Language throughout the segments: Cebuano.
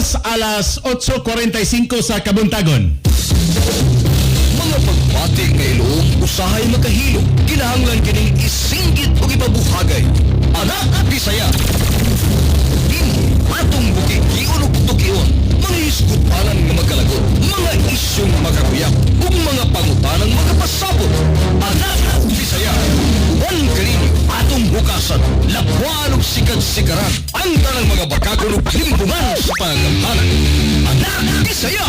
Oras alas 8:45 sa kabuntagon. Mga pagbati nga iloom usahay makahilo. Kinahanglan kining isinggit ug ipabuhagay. Anak Bisaya. Dinhi atong bukigion ug tukion. Mga hisgutanan nga magkalagot, mga isyu nga makakuyap, ug mga pangutanang makapasabot. Anak Bisaya. Uban kaninyo atong hukasan, lakwaan ug sikad-sikaran ang tanang mga bakakon ug limbungan sa pangamhanan. Anak Bisaya.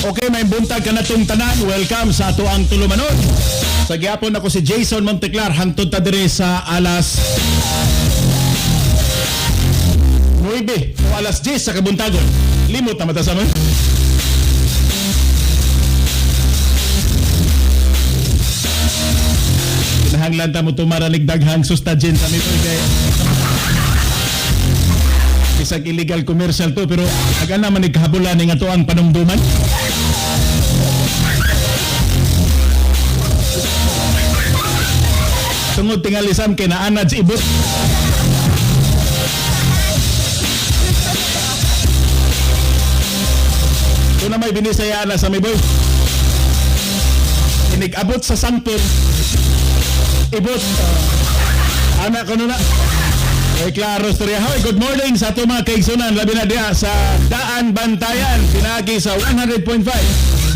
Okay, may buntag ka na tong tanan. Welcome sa ato ang tulumanon. Sa gyapon ako si Jason Monteclar, hangtod ta diri sa alas 9 o alas 10 sa kabuntagon. Limot na mata sa man. Kinahanglan ta mo tumaranig daghang sustagen sa mito kay isang illegal commercial to, pero aga naman nagkahabulan ni nga to ang panumduman. Tungod tingali, Sam, kay naanad sa ibot. Ito na may binisaya na sa may boy. Inig-abot sa sangpot. Ibot. Anak ko na. Eh, klaro, storya. Hoy, good morning sa ato mga kaigsunan. Labi na diha sa Daan Bantayan. Pinagi sa 100.5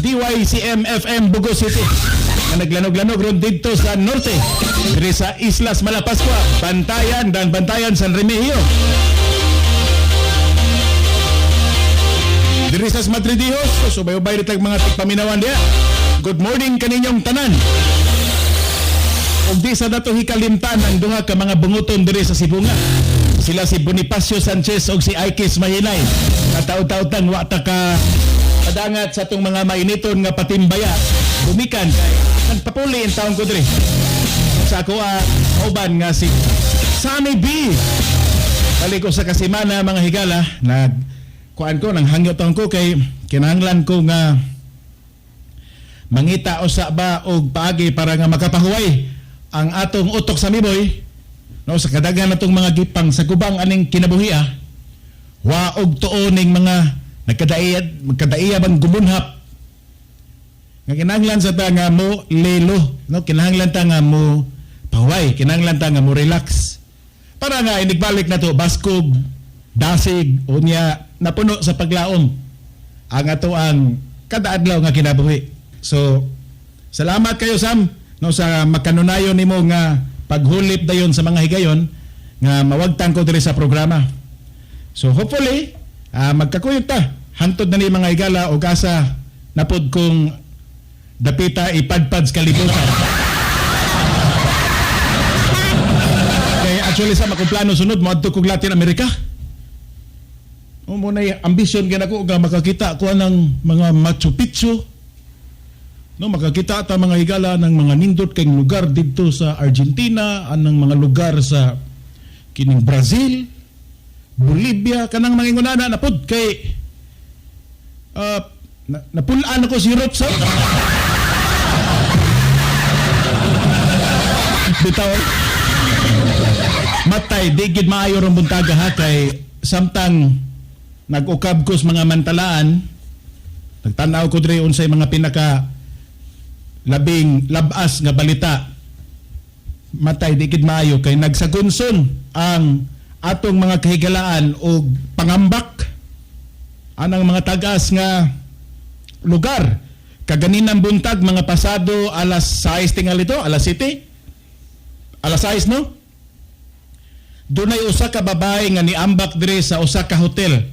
DYCM FM Bugo City. Nga naglanog-lanog ron didto sa norte. Diri sa Islas Malapascua, Bantayan, dan Bantayan San Remigio. Diri sa Madridijos, subay-ubay rin mga tigpaminawan diha. Good morning kaninyong tanan. Ug di sa dato hikalimtan ang duha ka mga bunguton diri sa Sibonga. Sila si Bonifacio Sanchez ug si Aikis Mahinay. Kataud-taudtang wa ta ka padangat sa atong mga mainiton nga patimbaya. Bumikan kay nagpapuli in taon ko diri. Sa ako kauban nga si Sammy B. Balik ko sa kasimana, mga higala, nag kuan ko nang hangyo taon ko kay kinahanglan ko nga mangita usa ba og paagi para nga makapahuway ang atong utok sa miboy, no, sa kadaghan natong mga gipang sa gubang aning kinabuhi, wa og tuo ning mga nagkadaiya magkadaiya bang gumunhap nga kinahanglan sa ta nga mo lelo, no, kinahanglan ta nga mo pahuway, kinahanglan ta nga mo relax para nga inigbalik na to baskog, dasig, unya napuno sa paglaom ang ato ang kada adlaw nga kinabuhi. So salamat kayo, Sam, no, sa makanunayon nimo nga paghulip dayon sa mga higayon nga mawagtang ko diri sa programa. So hopefully magkakuyog ta hantod na ni mga higala og asa napod kong dapita ipadpad sa kalibutan. Kay actually sa akong plano sunod moadto kog Latin America. O mo na ambition gyud ako nga makakita ko ng mga Machu Picchu. No, makakita ta, mga higala, ng mga nindot kay lugar didto sa Argentina, anang mga lugar sa kining Brazil, Bolivia, kanang mga ingonana na pud kay napulaan ako sa Europe sa bitaw. Matay, di gid maayo rong buntaga ha, kay samtang nag-ukab ko sa mga mantalaan, nagtanaw ko diri unsay mga pinaka labing labas nga balita. Matay, di gid maayo kay nagsagunson ang atong mga kahigalaan og pangambak anang mga tagas nga lugar. Kaganinang buntag, mga pasado alas 6 tingali to, alas 7, alas 6, no, dunay usa ka babae nga niambak diri sa usa ka hotel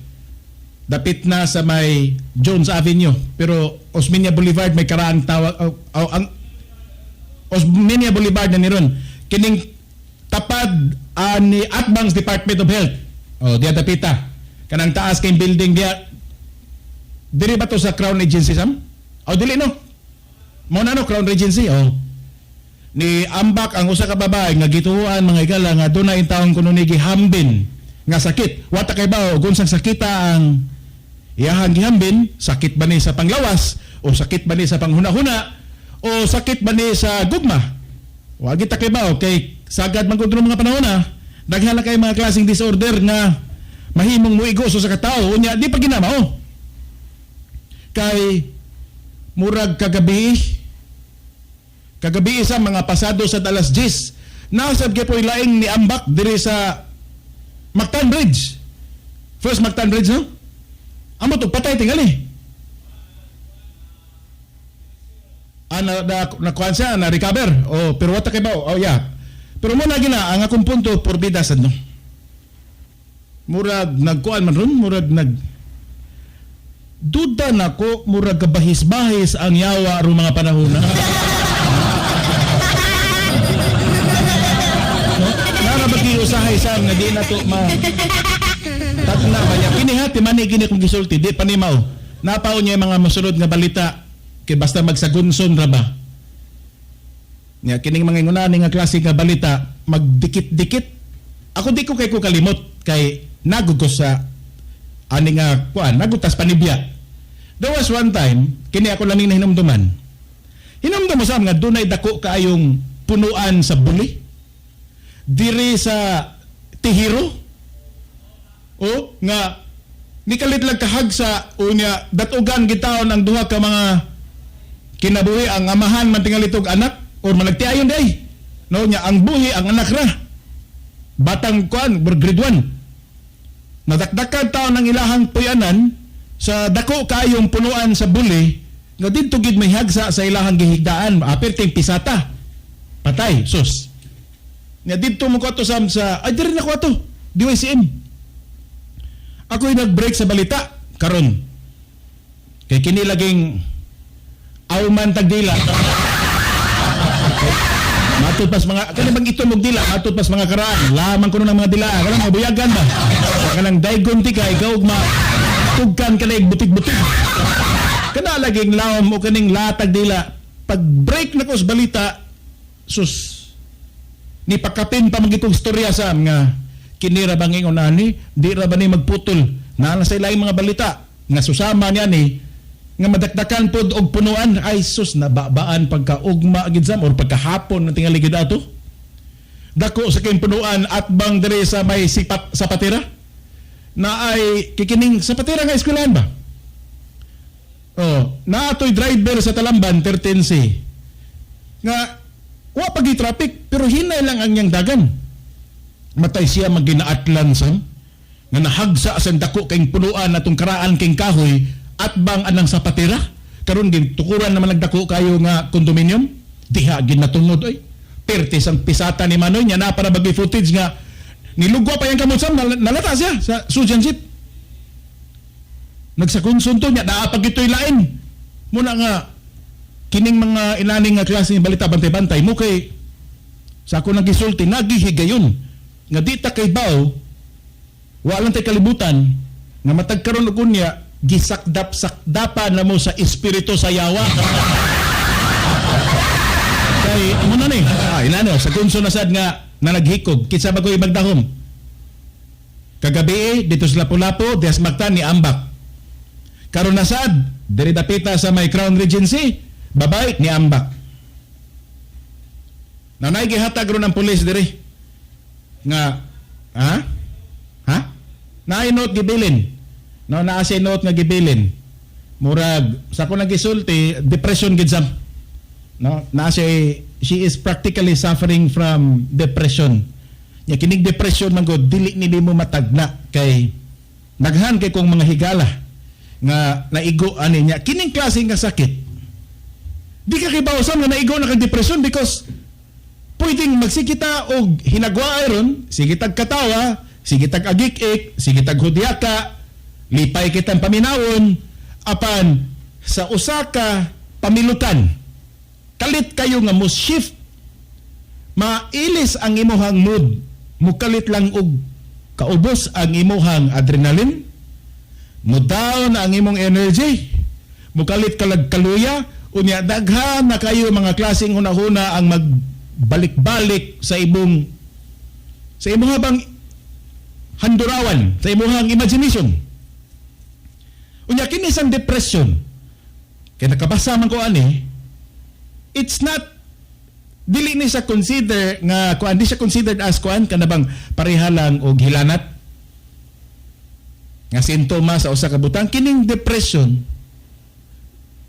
dapit na sa may Jones Avenue, pero Osmeña Boulevard may karaang tawag oh, oh, ang Osmeña Boulevard na niron kining tapad ani Atbangs Department of Health, oh, diya dapita kanang taas kay building diya. Diri ba to sa Crown Agency, Sam? Oh, dili, no, mo na, no, Crown Regency, oh. Ni ambak ang usa ka babae nga gituoan, mga higala, nga dunay intawon kuno ni gihambin nga sakit. Wa ta kaybawo kung unsang sakita ang iyahang gihambin, sakit ba ni sa panglawas o sakit ba ni sa panghuna-huna o sakit ba ni sa gugma. Wa kita kaybawo kay sagad man gud mga panahon na daghan na kay mga klaseng disorder nga mahimong muigo sa katao, unya di pa ginamao. Kay murag kagabi kagabi sa mga pasado sa alas 10, nasab gyud laing ni ambak diri sa Mactan Bridge. First Mactan Bridge, no? Amo to, patay tingali. Ah, na, na, na, siya, na recover. Oh, pero wata kay ba? Oh, yeah. Pero mo na gina ang akong punto, porbida sad, no. Murag nagkuan man ron, murag nag duda nako, murag kabahis-bahis ang yawa ro mga panahon na. No? Nara ba kayo usahay sa nga di na to ma tatna ba niya? Kini ha, timani kini kung gisulti, di pa ni mao. Napaon niya yung mga mosunod nga balita kay basta magsagunson ra ba. Nya kining mga ingunani nga klase nga balita magdikit-dikit. Ako di ko kay ko kalimot kay nagugos sa ani nga kuan, nagutas panibya. There was one time, kini ako lang ning nahinumduman. Hinumdum mo sa nga dunay dako kaayong punuan sa buli diri sa Tihiro o nga nikalit lang kahag sa unya, datugan gitaon ang duha ka mga kinabuhi, ang amahan man tingali tog anak or malagtiayon day, no? Nya ang buhi ang anak ra, batang kuan, grade 1. Nadakdakan taon ang ilahang puyanan sa dako kaayong punuan sa buli nga didto gid may hagsa sa ilahang gihigdaan, aperting pisata, patay sus. Nya didto mo ko ato sa ay diri na ko ato DYCM. Ako'y nag-break sa balita karon kay kini laging awman tagdila. Matod pas mga kani bang itom og dila, matod pas mga karaan lamang kuno ng mga dila kanang mga buyagan ba, kanang daygon ti ka ikaw ma tugkan ka na butig-butig, kana laging lawom o kaning latag dila. Pag break na ko sa balita, sus, ni pakapin pa man kong storya sa nga kini ra bang ingon ani, di ra ba ni magputol naa na sa ilaing mga balita nga susama niya ni nga madakdakan pod og punuan. Ay sus, nababaan pagka ugma gid sam or pagkahapon ng tingali gid ato, dako sa kayong punuan at bang diri sa may sipat sa patira na ay kikining sa patira nga eskwelahan ba. Oh, naatoy driver sa Talamban 13C nga wa pagi traffic pero hinay lang ang niyang dagan. Matay siya maginaatlan sa nga nahagsa sa dako kayong punuan atong karaan king kahoy at bang anang sapatira. Karon gitukuran naman nagdako kayo nga condominium, diha ginatungod oy. Pertis ang pisata ni Manoy nya na para bagi footage nga nilugwa pa yang kamot sam, nalata siya sa Sujan Jeep. Nagsakunsun to niya naa pag ito'y lain. Muna nga kining mga inaning nga klase ng balita bantay-bantay mo kay sa ako nang gisulti nagihigayon nga di ta kay baw, wa lang tay kalibutan nga matag karon og unya gisakdap-sakdapan na mo sa espiritu sa yawa. Kay amo na ni inano sa kunso na sad nga na naghikog kinsa ba ko'y magdahom kagabi dito sa Lapu-Lapu, Dias Mactan, ni ambak. Karon na sad diri dapita sa may Crown Regency, babay ni ambak. Nanay gihatag ron ang pulis diri nga ha ha naay note gibilin, no? Naa siya note nga gibilin, murag sa ko nagisulti depression gid sam, no? Naa siya, she is practically suffering from depression. Nya kining depression man gud dili ni mo matagna kay naghan kay kong mga higala nga naigo ani niya kining klase nga sakit. Di ka kibaw sam nga naigo na kag depression because pwedeng magsikita og hinagwa ron, sige tag katawa, sige tag agik-ik, sige tag hudyaka, lipay kitang paminawon, apan sa usa ka pamilutan, kalit kayo nga mo shift, mailis ang imuhang mood, mukalit lang og kaubos ang imuhang adrenaline, mo down ang imong energy, mukalit kalag kaluya, unya daghan na kayo mga klaseng hunahuna ang mag balik-balik sa imong habang handurawan, sa imong imagination. Unya kini isang depression kay nakabasa man ko ani, it's not, dili ni siya consider nga kuan, di siya considered as kuan, kana bang pareha lang og hilanat nga sintoma sa usa ka butang. Kining depression,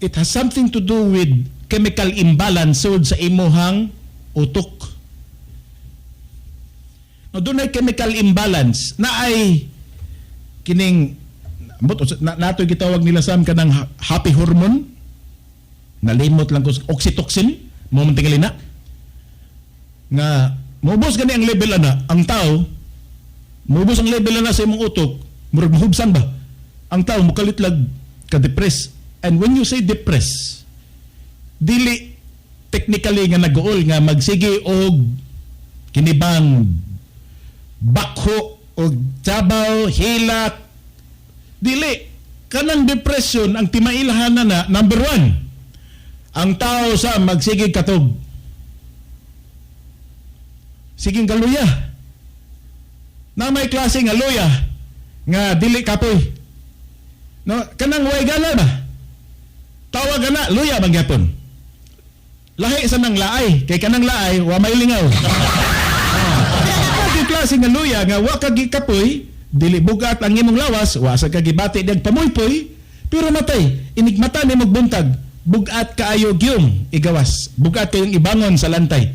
it has something to do with chemical imbalance sud sa imuhang utok. No, dunay chemical imbalance na ay kining ambot na, natoy gitawag nila sam kanang happy hormone. Nalimot lang ko, oxytocin mo man tingali na nga moubos gani ang level ana, ang tao moubos ang level ana sa imong utok, murag mahubsan ba ang tao, mukalit lag ka-depress. And when you say depress, dili technically nga nag-uol nga magsige og kinibang bakho og tabaw hilak. Dili kanang depression ang timailhan na na number one, ang tao sa magsige katog, siging galuya na may klase nga luya nga dili kapoy, no, kanang way gana ba, tawag na luya man gyapon. Lahi sa nang laay, kay kanang laay wa may lingaw. Ah, klase nga luya nga wa ka gikapoy, dili bugat ang imong lawas, wa sa ka gibati dag pamuypoy, pero matay inigmata nimo buntag, bugat kaayo gyung igawas, bugat kayong ibangon sa lantay,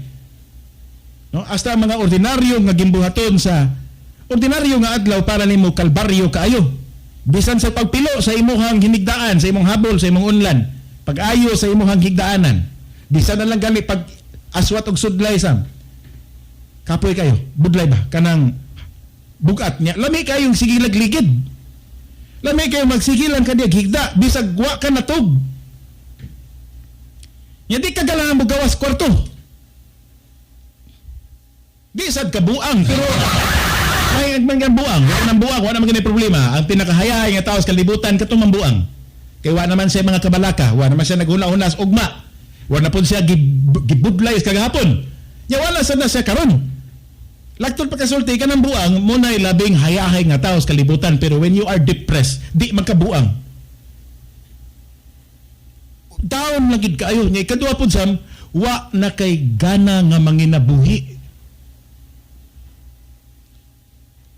no? Hasta mga ordinaryo nga gimbuhaton sa ordinaryo nga adlaw, para nimo kalbaryo kaayo, bisan sa pagpilo sa imuhang hinigdaan, sa imong habol, sa imong unlan, pag-ayo sa imuhang higdaanan, bisan na lang gali pag aswat og sudlay sam, kapoy kayo, budlay ba, kanang bugat niya. Lami kayong sige lagligid, lami kayo magsigilan ka diya higda bisag wa ka natog nya, di ka ganahan mo gawas kwarto. Di sad ka buang, pero may man gan buang, wa nang buang, wa naman gani problema. Ang pinakahayahay nga tao sa kalibutan katong mambuang. Kay wa naman siya mga kabalaka, wa naman siya naghuna-huna sa ugma. Wa na pud siya gibudlay sa kagahapon. Nya wala sad na siya karon. Laktol pagkasulti ka ng buang, mo na'y labing hayahay nga tao sa kalibutan. Pero when you are depressed, di magkabuang. Down lang gid kaayo. Nya ikaduha pud sam, wa na kay gana nga manginabuhi.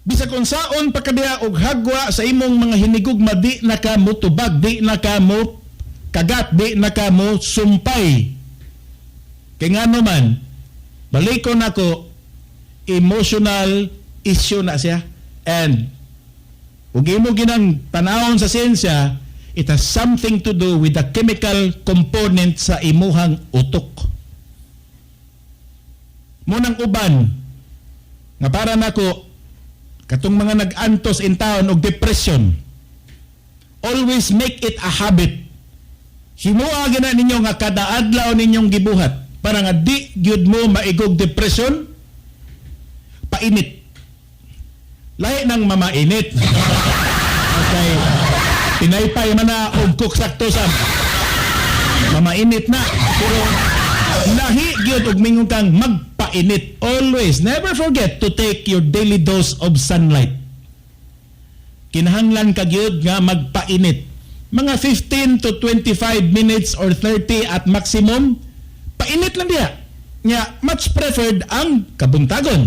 Bisag unsaon pa kadiha og hagwa sa imong mga hinigugma, di na ka mo tubag, di na ka mo kagat, di na ka mo sumpay. Kay ngano man, balikon nako, emotional issue na siya. And ug imo ginang tanawon sa siyensya, it has something to do with the chemical component sa imuhang utok. Munang uban nga para nako katong mga nag-antos in town og depression, always make it a habit. Himuha gina ninyo nga kada adlaw ninyong gibuhat para nga di gyud mo maigog depression: painit. Lahi ng mamainit. Okay. Pinaypay man na og cook sakto sa mamainit na. Pero lahi gyud og mingon kang magpainit. Always, never forget to take your daily dose of sunlight. Kinahanglan ka gyud nga magpainit. Mga 15 to 25 minutes or 30 at maximum, painit lang diha. Nya, much preferred ang kabuntagon.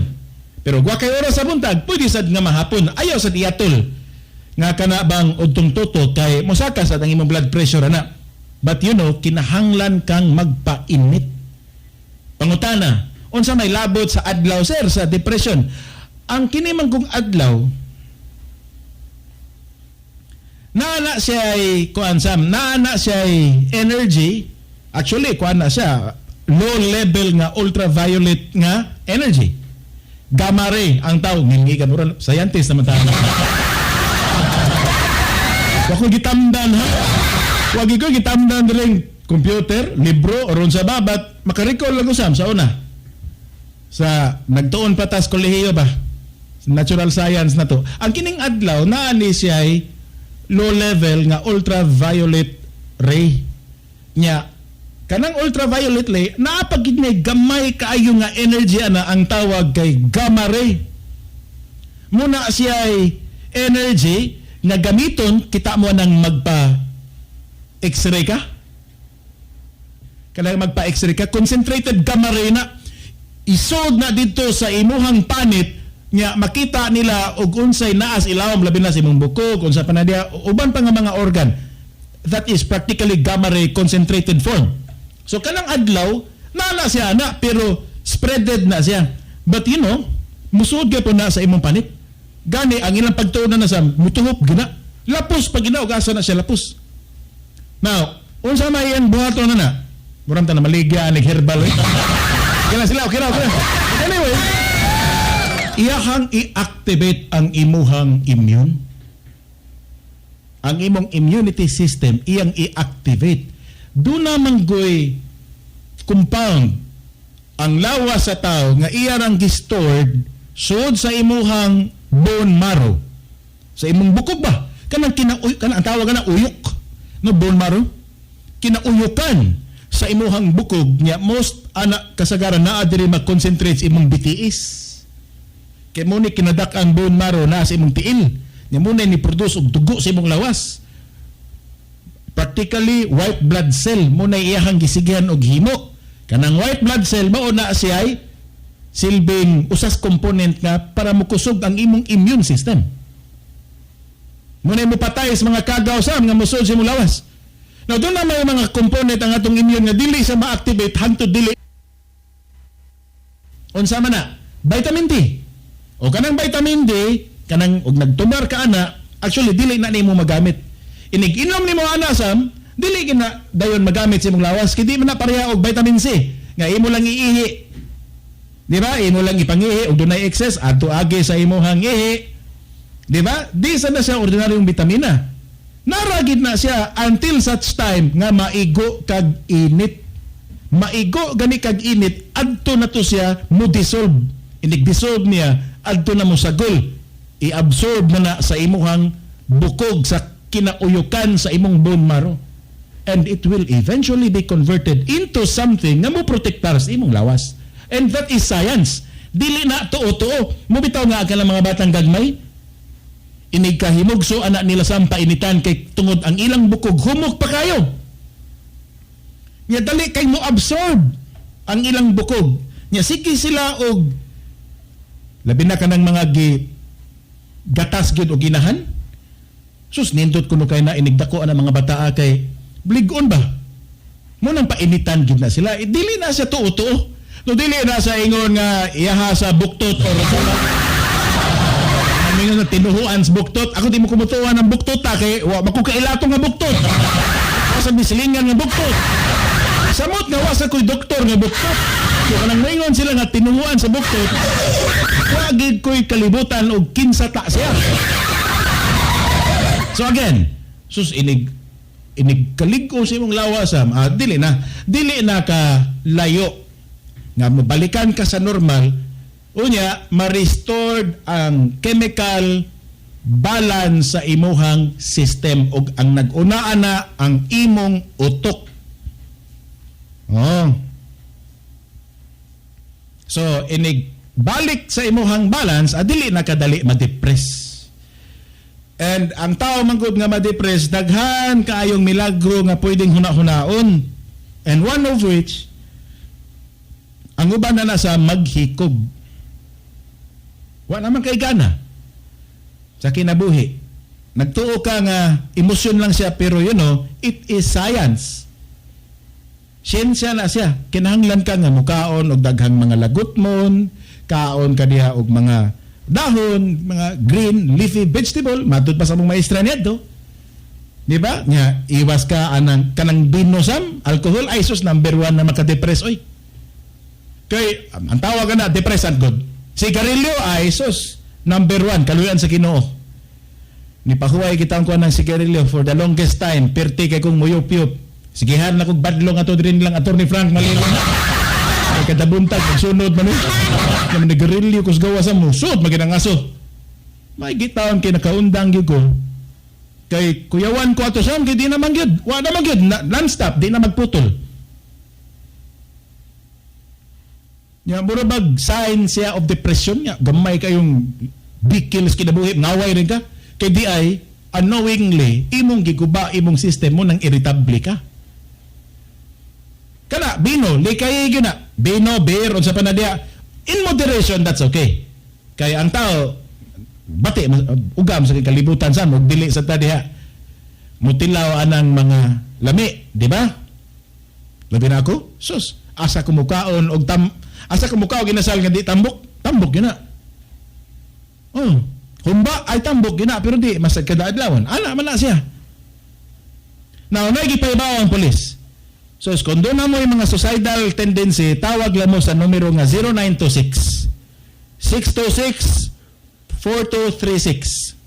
Pero wa kay oras sa buntag, pwede sad nga mahapon. Ayaw sad iatol nga kana bang udtong toto kay mosaka sa ang imong blood pressure ana. But kinahanglan kang magpainit. Pangutana, unsa may labot sa adlaw, sir, sa depression? Ang kini man kung adlaw, naa na siya ay kuan sam, naa na siya ay energy. Actually, kuan na siya, low level nga ultraviolet nga energy. Gamma ray ang tawag. Ngingi ka mura, scientist naman tayo. Wa ko gitamdan ha. Wa ko gitamdan ring computer, libro, or sa babat, makarecall lang ko sam sa una. Sa nagtuon pa tas kolehiyo ba? Natural science na to. Ang kining adlaw naa ni siya ay low level nga ultraviolet ray. Nya Kanang ultraviolet ray, naa pa gyud may gamay kaayo nga energy ana, ang tawag kay gamma ray. Mao na siya ay energy nga gamiton kita mo nang magpa x-ray ka. Kailangan magpa x-ray ka, concentrated gamma ray na isod na dito sa imuhang panit nga makita nila og unsay naa sa ilawom, labi na sa imong bukog, unsa pa na diha, uban pa nga mga organ. That is practically gamma ray concentrated form. So kanang adlaw naa na siya na, pero spreaded na siya. But musud gyud na sa imong panit. Gani ang ilang pagtuon na sa mutuhop gina, lapos pag gina og asa na siya lapos. Now, unsa may iyang buhaton na na? Murang ta na maligya ni herbal eh. Okay sila, okay na, okay na. Anyway, iyahang i-activate ang imuhang immune. Ang imong immunity system, iyang i-activate. Duna man goy compound ang lawas sa tao nga iya rang gistored sud sa imuhang bone marrow. Sa imong bukog ba? Kanang kina kanang ang tawag na uyok. No, bone marrow. Kinauyukan sa imuhang bukog niya, most ana kasagaran naa diri mag-concentrate sa imong BTS. Kay mo ni kinadak ang bone marrow na sa imong tiil. Nya mo ni produce og dugo sa imong lawas. Practically white blood cell mo na iyahang gisigihan og himo. Kanang white blood cell mao na siya ay silbing usas component nga para mokusog ang imong immune system. Muna mo patay sa mga kagaw sa mga musod sa imong lawas. Now, duna may mga component ang atong immune nga dili sa ma-activate hangtod dili. Unsa man na? Vitamin D. O kanang vitamin D, kanang og nagtumar ka ana, actually dili na nimo magamit. Inig inom nimo ana sam, dili gina dayon magamit sa imong lawas kay di man na pareha og vitamin C nga imo lang iihi. Di ba? Imo lang ipangihi og dunay excess adto agi sa imong ihi. Di ba? Di sa na siya ordinaryong bitamina. Naragid na siya until such time nga maigo kag init. Maigo gani kag init, adto na to siya mo dissolve. Inig dissolve niya, adto na mo sagol. I-absorb na na sa imuhang bukog, sa kinauyukan sa imong bone marrow. And it will eventually be converted into something nga mo protektar sa imong lawas. And that is science. Dili na tuo-tuo. Mo bitaw nga akala mga batang gagmay, inig kahimugso anak nila sa painitan kay tungod ang ilang bukog humok pa kayo. Nya dali kay mo absorb ang ilang bukog. Nya sige sila og labi na kanang mga gi gatas gyud og ginahan. Sus, nindot kuno kay na inigdako ang mga bataa kay bligon ba. Mo nang painitan gyud na sila. Eh, dili na siya tuo-tuo. No, dili na sa ingon nga iyaha sa buktot or sa Kami nga tinuhuan sa buktot. Ako di mo kumutuan ang buktot ta kay wa mako kailato nga buktot. Wa sa bisilingan nga buktot. Samot nga wa sa ko'y doktor nga buktot. So kanang moingon sila nga tinuhuan sa buktot, wa gid ko'y kalibutan og kinsa ta siya. So again, sus, inig inig kalig-o sa imong lawas, dili na ka layo nga mabalikan ka sa normal. Unya ma-restored ang chemical balance sa imuhang system ug ang nag-unaan na ang imong utok. Oh. So inig balik sa imuhang balance, dili na kadali ma-depress. And ang tao man gud nga ma-depress, daghan kaayong milagro nga pwedeng huna-hunaon. And one of which, ang uban na nasa maghikog. Wa naman kay gana sa kinabuhi. Nagtuo ka nga emosyon lang siya, pero it is science. Siyensya na siya. Kinahanglan ka nga mukaon og daghang mga lagutmon, kaon ka diha og mga dahon, mga green leafy vegetable, matud pa sa mong maestra niadto. Di ba? Nya iwas ka anang kanang bino sam, alcohol ay sus, number one na makadepress oy. Kay ang tawag na depressant good. Sigarilyo ay sus, number one, kaluyan sa Ginoo. Nipahuway kita ang kuan ng sigarilyo for the longest time. Perti kay kong muyop-yop. Sigihan na kong badlong ato din lang Attorney Frank Malilo. Kay kada buntag magsunod man eh. Naman nagarilyo kus gawa sa mo. Sud maginang aso. May gitaon kay nakaundang gyud ko. Kay kuyawan ko ato sa kay di naman gyud. Wa naman gyud non-stop, di na magputol. Nya mura bag sign siya of depression nya. Gamay kayong bikil sa kinabuhi, ngaway rin ka. Kay di ay unknowingly imong giguba imong system mo nang irritable ka. Kana bino likay gyud na. Bino, beer unsa pa na diha. In moderation, that's okay. Kay ang tao bati ugam sa kalibutan sa mo dili sa ta diha. Mutilaw anang mga lami, di ba? Labi na ako, sus, asa kumukaon og tam asa kumukaon ginasal nga di tambok, tambok gyud na. Oh, humba ay tambok gyud na pero di masag kada adlawon. Ana man na siya. Now, nagipahibaw ang pulis. So, kung doon na mo yung mga suicidal tendency, tawag lang mo sa numero nga 0926 626 4236.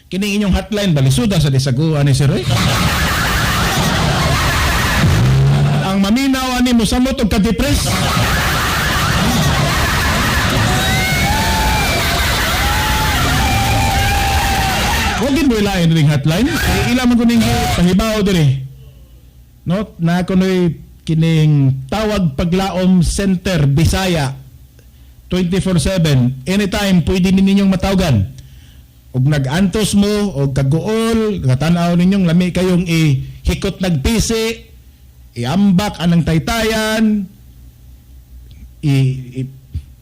Kining inyong hotline, balisuda sa disaguan ni Sir Roy. Ang maminaw ani mo samot og kadepress. Huwag mo ilain ning hotline. Eh, ila man ko ning pahibaw diri. No, na kunoy kining Tawag Paglaom Center Bisaya 24/7. Anytime pwede ninyong matawagan. Og nag-antos mo og kaguol, katanaw ninyong lami kayong ihikot nagpisi, iambak anang taytayan, i, i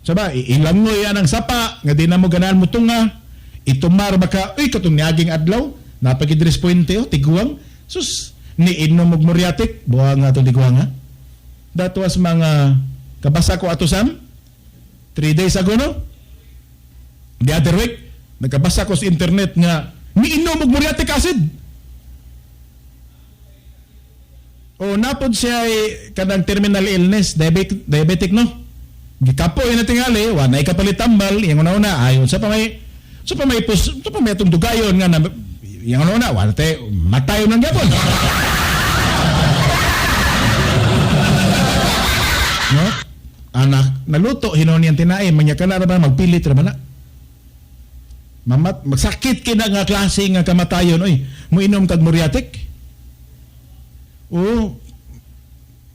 saba, ilangoy anang sapa nga di na mo ganahan mo tunga, itumar baka, uy, katong niaging adlaw, napagidres puente, oh, tiguang, sus, niinom og muriatic, buha nga itong tiguang ha. That was mga, kabasa ko ato Sam, 3 days ago, no? The other week, nagkabasa ko sa internet nga, niinom og muriatic acid. O napod siya ay kanang terminal illness, diabetic, diabetic no? Gikapoy na tingali, wa na ikapalit tambal, iyang una-una, ayon sa pa may pus, sa pa may atong dugayon nga na, iyang una-una, wa na te, matayo nang gyapon. No? Anak, naluto, hinon niyang tinae, manya ka na ra ba, magpilit ra ba na? Mamat, magsakit kina nga klase nga kamatayon, oy, muinom kag muriatic. Oo.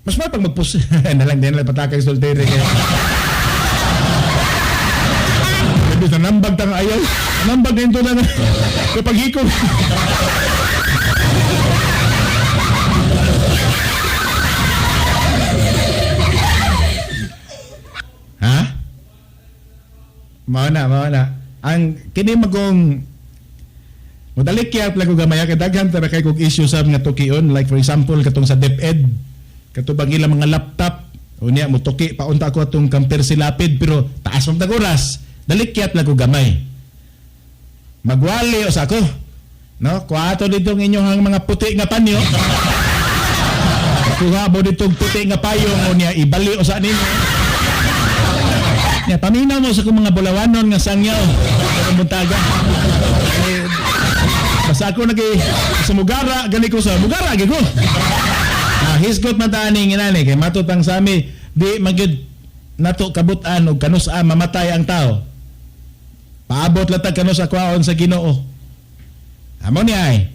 Mas mapag magpus. Na lang din lang patakay sultiri kay. Sabi na nambag tang ayaw. Nambag na ito na kapag hikog. Ha? Mao na, mao na. Ang kini magong modalik kaya lang ko gamay kay daghan tara kay kog issue sa mga tukion, like for example katong sa DepEd, katong bang ilang mga laptop unya mo tuki paunta ko atong kamper silapid pero taas man tag oras, dalikyat lang ko gamay. Magwali usa ko, no, kuato dito ang inyong mga puti nga panyo, kuha mo dito puti nga payong unya ibali usa ninyo. Nya paminaw mo sa kong mga bulawanon nga sangyaw karong buntaga. Eh, basta ako nagi sa mugara gani ko sa mugara gi ko. Ah, hisgot man ta ani inani kay matutang sa ami di magyud nato kabut-an og kanus-a mamatay ang tao. Paabot lang ta kanus-a kwaon sa Ginoo. Amo ni ay.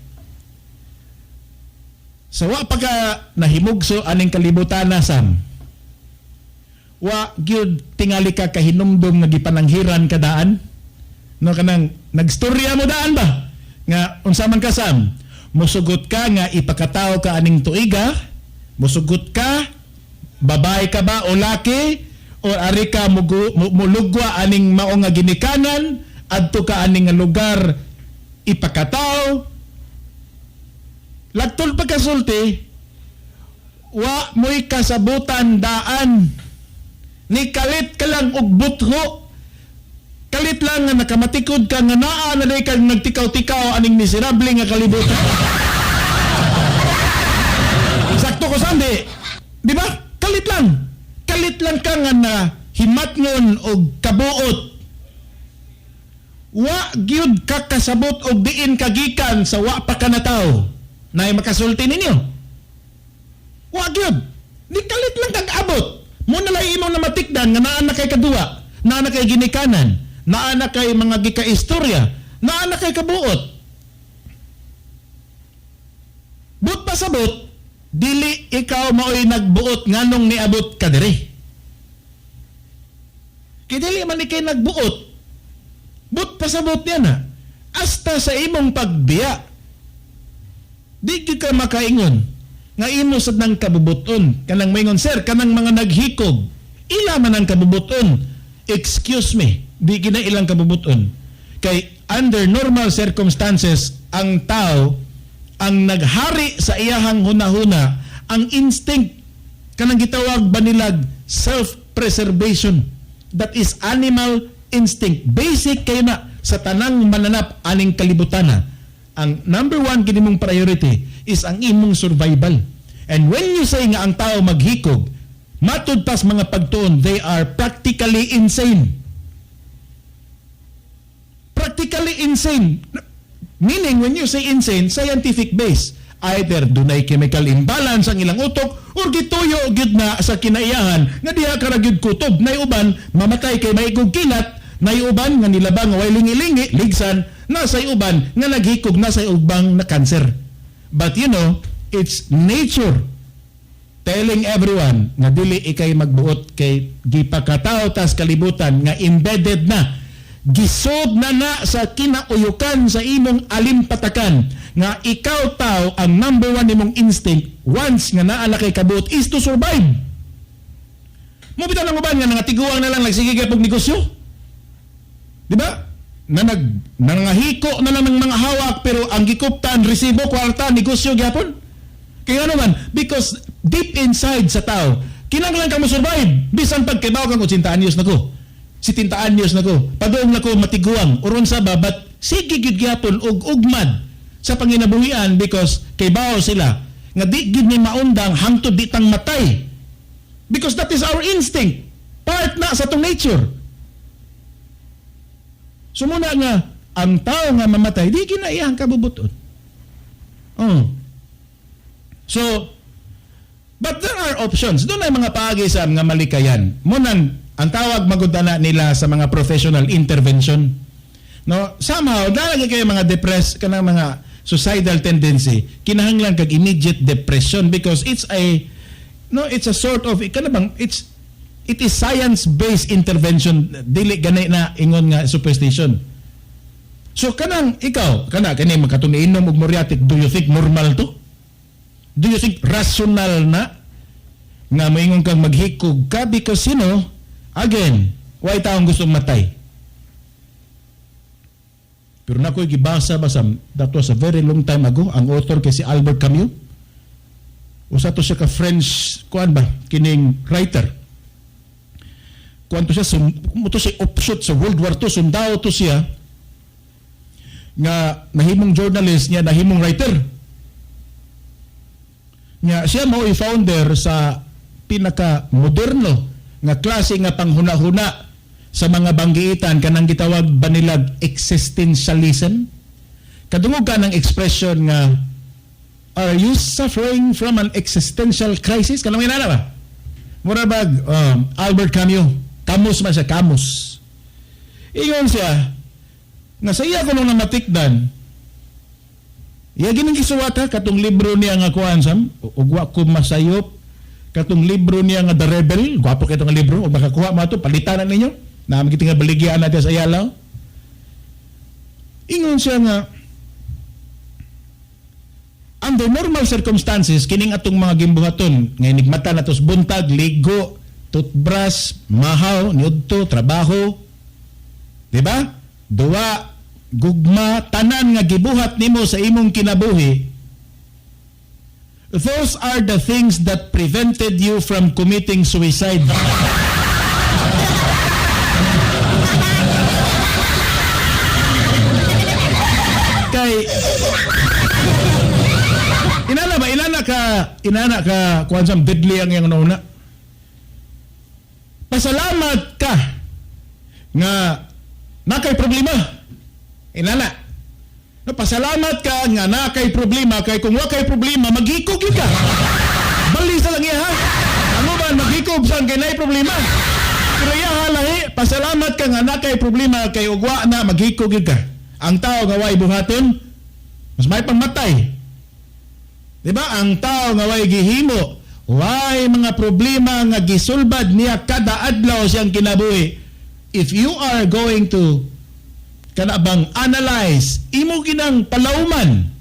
Sa wa pa ka nahimugso aning kalibutan na Sam. Wa gyud tingali ka kahinumdum nga gipananghiran ka daan. No kanang nagstorya mo daan ba? Nga unsa man ka Sam, musugot ka nga ipakatao ka aning tuiga, musugot ka babae ka ba o laki o ari ka mulugwa aning mao nga ginikanan adto ka aning nga lugar ipakatao. Lagtol pagkasulti, wa mo'y kasabutan daan. Ni kalit ka lang og butho. Kalit lang nga nakamatikod ka nga naa na day kag nagtikaw-tikaw aning miserable nga kalibutan. Sakto ko sandi. Di ba? Kalit lang. Kalit lang ka nga na himatngon og kabuot. Wa gyud ka kasabot og diin kagikan sa wa pa ka nataw. Naay makasulti ninyo. Wa gyud. Ni kalit lang kag abot. Mo na lang imong namatikdan nga naa na kay kaduwa, naa na kay ginikanan, naa na kay mga gikaistorya, naa na kay kabuot. But pa sabot, dili ikaw maoy nagbuot nganong niabot ka diri. Kay dili man ikay nagbuot. Buot pasabot niya na. Hasta sa imong pagbiya, di gyud ka makaingon nga imo sad nang kabubuton. Kanang maingon, "Sir, kanang mga naghikog, ila man ang kabubuton." Excuse me, di gina ilang kabubuton. Kay under normal circumstances, ang tao ang naghari sa iyahang hunahuna, ang instinct, kanang gitawag ba nilag self-preservation. That is animal instinct. Basic kayo na sa tanang mananap aning kalibutana. Ang number one kini mong priority is ang imong survival. And when you say nga ang tao maghikog, matud pas mga pagtuon, they are practically insane. Practically insane. Meaning, when you say insane, scientific base. Either dunay chemical imbalance ang ilang utok or gituyo gyud na sa kinaiyahan nga diha ka ra gyud kutob. Nay uban mamatay kay maigog kilat, nay uban nga nilabang nga way lingi-lingi, ligsan, nasa uban nga naghikog, nasa ubang na cancer. But it's nature telling everyone nga dili ikay magbuot kay gipakatao tas kalibutan nga embedded na, gisod na na sa kinauyukan sa imong alimpatakan nga ikaw tao, ang number one nimong instinct once nga naa na kay kabuot is to survive. Mo bitaw nang uban nga nangatiguang na lang, nagsige kay negosyo, di ba, na nag nangahiko na lang ng mga hawak, pero ang gikuptan resibo, kwarta, negosyo gyapon. Kaya ano man, because deep inside sa tao, kinahanglan ka mo survive. Bisan pag kibaw kang 80 anyos na ko, 70 anyos na ko, padung na ko matiguang, uron sa ba, but sige gyud gyapon og ugmad sa panginabuhian because kaybaw sila nga di gyud ni maundang hangtod di tang matay. Because that is our instinct. Part na sa atong nature. So muna nga, ang tao nga mamatay, di ginaiyang kabubuton. Oh. So, but there are options. Doon ay mga paagi sa mga malikayan. Munang, ang tawag magudana nila sa mga professional intervention. No, somehow, dahil kayo mga depressed, kanang mga suicidal tendency, kinahanglan kag immediate depression because it's a no, it's a sort of kana bang it is science-based intervention, dili gani na ingon nga superstition. So kanang ikaw, kana kani makatong inom og muriatic, do you think normal to? Do you think rational na nga moingon kang maghikog ka? Because again, why taong gustong matay? Pero nako'y gibasa ba sa, that was a very long time ago, ang author kay si Albert Camus. Usa to siya ka French kuan ba, kining writer. Kuan to siya mo to siya offshoot sa World War II, sundao to siya nga nahimong journalist niya, nahimong writer. Nga siya mao founder sa pinaka moderno nga klase nga panghuna-huna sa mga banggiitan, kanang gitawag ba nilag existentialism. Kadungog ka ng expression nga "Are you suffering from an existential crisis?" Kanang inana ba? Mura bag Albert Camus. Camus man siya, Camus. Ingon siya nga sa iya ko nung namatikdan, iya gining gisuwat ha, katong libro niya nga kuan sam, ug wa ko masayop, katong libro niya nga The Rebel, gwapo kay nga libro, ug makakuha mo ato, palitan na ninyo. Naman kita nga baligyan natin sa Ayala. Ingon siya nga under normal circumstances, kining atong mga gimbuhaton nga inigmata natos buntag, ligo, toothbrush, mahaw, niudto, trabaho, di ba? Duwa, gugma, tanan nga gibuhat nimo sa imong kinabuhi, those are the things that prevented you from committing suicide. Kay inana ba, inana ka kuan sa deadly ang iyang una. Pasalamat ka nga nakay problema. Inana. No, pasalamat ka nga nakay problema kay kung wa kay problema maghikog gyud ka. Bali sa lang iya ha. Ano ba maghikog sa kay naay problema? Pero iya ha lahi, pasalamat ka nga nakay problema kay ugwa na maghikog gyud ka. Ang tao nga way buhaton mas may pangmatay. Di ba? Ang tao nga way gihimo, way mga problema nga gisulbad niya kada adlaw siyang kinabuhi. If you are going to kana bang analyze, imo ginang palauman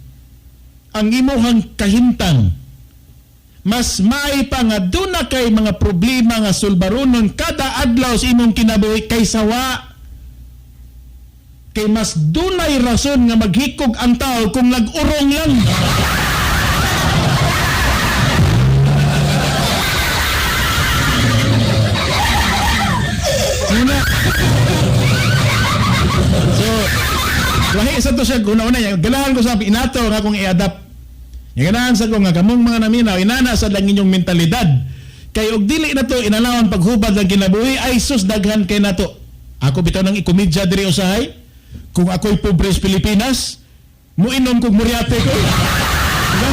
ang imuhang kahimtang, mas maay pa nga duna kay mga problema nga sulbaronon kada adlaw sa imong kinabuhi kaysa wa. Kay mas dunay rason nga maghikog ang tao kung nag-urong lang. Una. So, lahi sa to siya una-una niya. Ganahan ko sa inato nga akong i-adapt. Nga ganahan sa ko nga kamong mga naminaw, inana sa lang inyong mentalidad. Kay og dili na to inalawon paghubad ng kinabuhi, ay sus, daghan kay nato. Ako bitaw nang ikomedya diri usahay. Kung ako'y pobre sa Pilipinas, muinom kog muriate ko. Diba?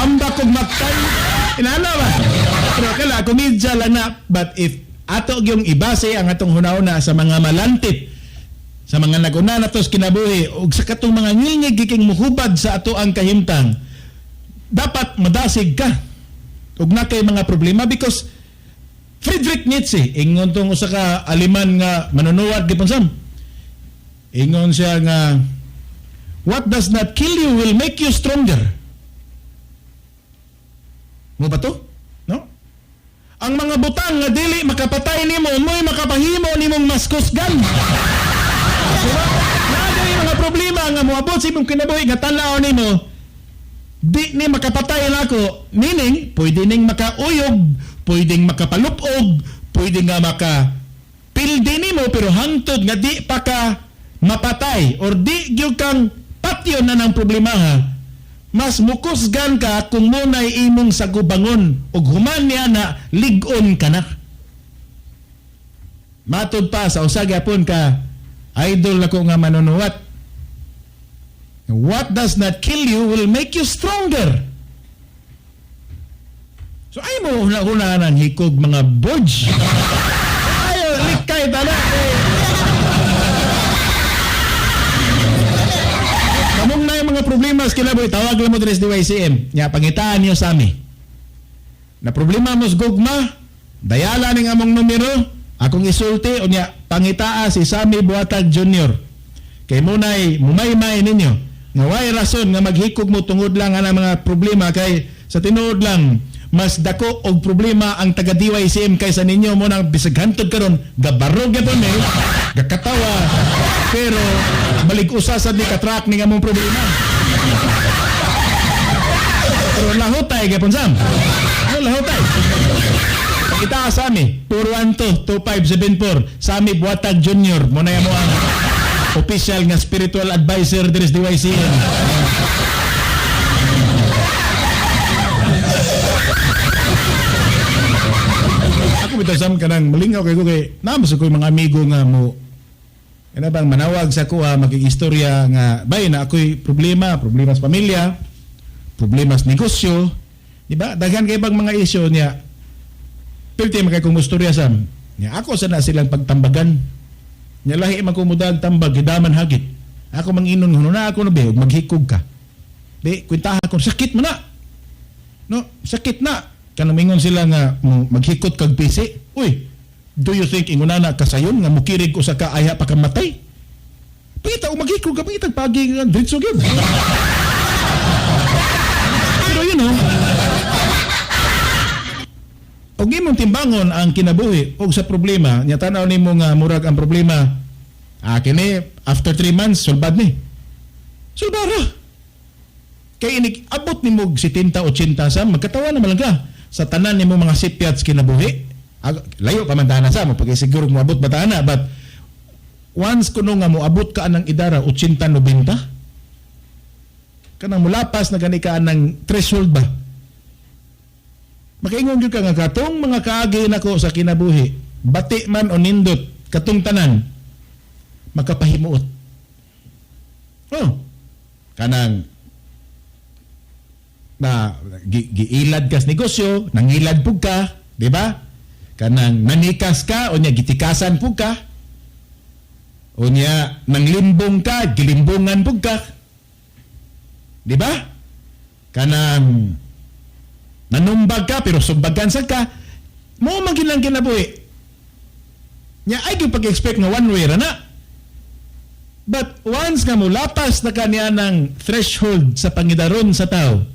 Ambak kog Mactan. Inana ba? Pero kala, komedya lang na. But if ato gyung ibase ang atong hunahuna sa mga malantit, sa mga naguna na to sa kinabuhi, ug sa katong mga ngingig giking muhubad sa ato ang kahimtang, dapat madasig ka ug na kay mga problema, because Friedrich Nietzsche, ingon tong usa ka Aleman nga manunuwat gipon sam. Ingon siya nga, "What does not kill you will make you stronger." Mo ba to? No? Ang mga butang nga dili makapatay nimo, mo'y makapahimo nimong mas kusgan. Diba? Naa yung mga problema nga moabot sa imong kinabuhi nga tan-aw nimo, di ni makapatay nako, meaning pwede ning makauyog, pwedeng makapalupog, pwede nga maka pildi nimo, pero hangtod nga di pa ka mapatay or di gyud kang patyon na ng problema ha, mas mukusgan ka kung muna'y imong sagubangon ug human niya na lig-on ka na. Matod pa sa usa gyapon ka idol nako nga manunuwat, "What does not kill you will make you stronger." So ay mo una-una ng hikog mga bodge. Ayo, likay tala. Kamong na yung mga problema sa kinabuhi, tawag lang mo diri sa DYCM. Nya, pangitaan niyo sa ami. Na problema mo sa gugma, dayala ning among numero, akong isulti, o nya, pangitaa si Sammy Buatag Jr. Kay munay, mumaymay ninyo. Nga way rason nga maghikog mo tungod lang ang mga problema, kay sa tinuod lang, mas dako og problema ang taga DYCM kaysa ninyo mo nang bisag hantod karon gabarog gyapon eh, gakatawa, pero balig usa sad ni katrak ning among problema. Pero lahutay gyapon sam. Ano lahutay? Kita sa ami 412-2574, Sammy Buatag Jr. mo na mo ang official nga spiritual advisor diri sa DYCM. Ako bitaw sam kanang malingaw kay ko kay naamo sa ko'y mga amigo nga mo kana bang manawag sa kuha makigistorya nga bay na ako'y problema, problema sa pamilya, problema sa negosyo, di ba? Daghan kay bang mga isyu niya. Pilti man kay kong istorya sam. Nya ako sa na silang pagtambagan. Nya lahi man ko mudag tambag gidaman hagit. Ako manginon huno na ako na be maghikog ka. Be kwentaha ko sakit man na. No, sakit na. Kanang mingon sila nga maghikot kag PC. Uy, do you think ingunana kasayon nga mukirig usa ka ayha pa ka matay? Pangita og maghikog ka, pangita pagi nga diretso gyud. Pero you know, og imong timbangon ang kinabuhi og sa problema, nya tan-aw nimo nga murag ang problema kini after 3 months sulbad ni. Sulbara. Kay inig abot nimo og 70 80 sa magkatawa na man lang ka sa tanan nimo mga sipyat sa kinabuhi. Layo pa man taana sa mo pag siguro moabot ba taana, but once kuno nga moabot ka anang idara 80 90 kanang mulapas na gani ka anang threshold ba, makaingon gyud ka nga katong mga kaagi nako sa kinabuhi, bati man o nindot katong tanan makapahimuot. Oh, kanang na giilad ka sa negosyo, nangilad pug ka, di ba? Kanang nanikas ka, o nya gitikasan pug ka. O nya nanglimbong ka, gilimbongan pug ka. Di ba? Kanang nanumbag ka pero sumbagan sa ka, mo man ginang kinabuhi. Nya ay gyud pag-expect nga one way ra na. But once nga mulapas na kaniya ng threshold sa pangidaron sa tao,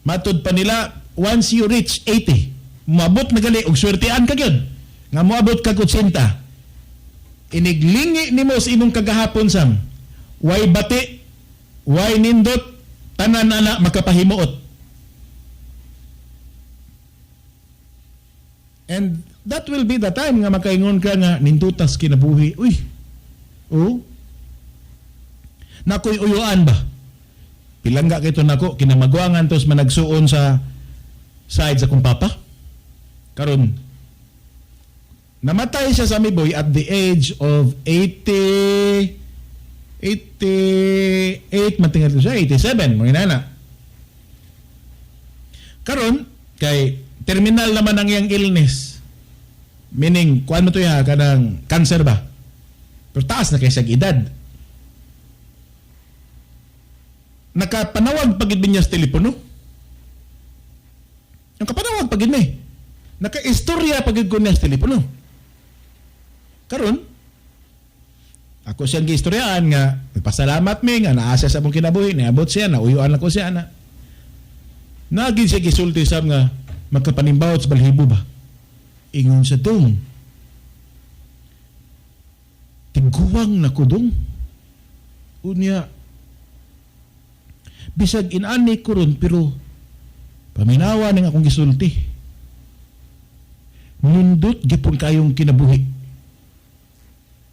matud pa nila, once you reach 80, moabot na gali og swertean ka gyud nga moabot ka 80, iniglingi nimo sa imong kagahapon, Sam, way bati, way nindot, tanan ana makapahimuot. And that will be the time nga makaingon ka nga nindutas kinabuhi. Uy, oh, nakoy uyuan ba? Pilangga kito nako, kinamagwangan tos managsuon sa side sa kong papa. Karon, namatay siya sa Miboy at the age of 80, 88, matingal ko siya, 87, mga inana. Karon, kay terminal naman ang iyang illness. Meaning, kuan mo to ya, kanang cancer ba? Pero taas na kay siyang edad. Nakapanawag pagid niya sa telepono. Nakapanawag pagid ni. Nakaistorya pagid ko niya sa telepono. Karon, ako siyang giistoryaan nga nagpasalamat mi nga naa siya sa among kinabuhi, niabot siya, nauyuan ako siya na. Nagin siya gisulti sa nga magkapanimbawot sa balhibo ba. Ingon sa dong. Tiguang na ko dong. Unya, bisag inani ko ron pero paminawa ning akong gisulti. Nindot gipon kayong kinabuhi.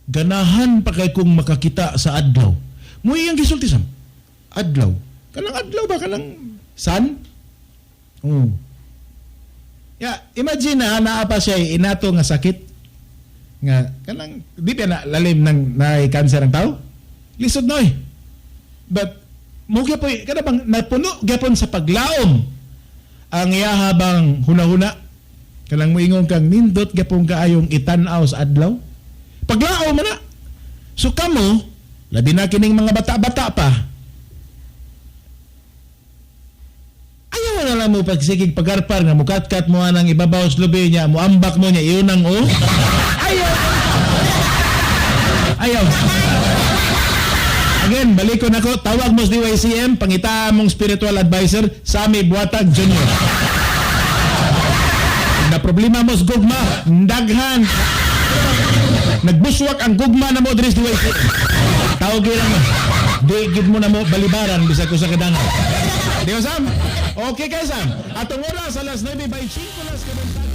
Ganahan pa kay kong makakita sa adlaw. Muy iyang gisulti sam. Adlaw. Kanang adlaw ba kanang sun? Oh. Ya, imagine na naa pa siya inato nga sakit nga kanang di pa na lalim ng na cancer ang tao. Lisod noy. But mo gyapon kada bang napuno gyapon sa paglaom ang iya habang hunahuna. Kanang moingon kang nindot gyapon kaayong itan-aw sa adlaw. Paglaom man na. So kamo, labi na kining mga bata-bata pa. Ayaw na lang mo pagsigig pagarpar nga mukatkat mo anang ibabaw sa lubi niya, muambak mo niya, iyon ang o. Ayaw! Ayaw! Again, balik ko na ko, tawag mo sa DYCM, pangita mong spiritual advisor, Sammy Buatag Jr. Na problema mo sa gugma, daghan. Nagbuswak ang gugma na mo diri sa DYCM. Tawag lang mo. Di gid mo na mo balibaran bisag ko sa kadangan. Di ba, Sam? Okay kay Sam. Atong oras alas 9:25 las kabuntag.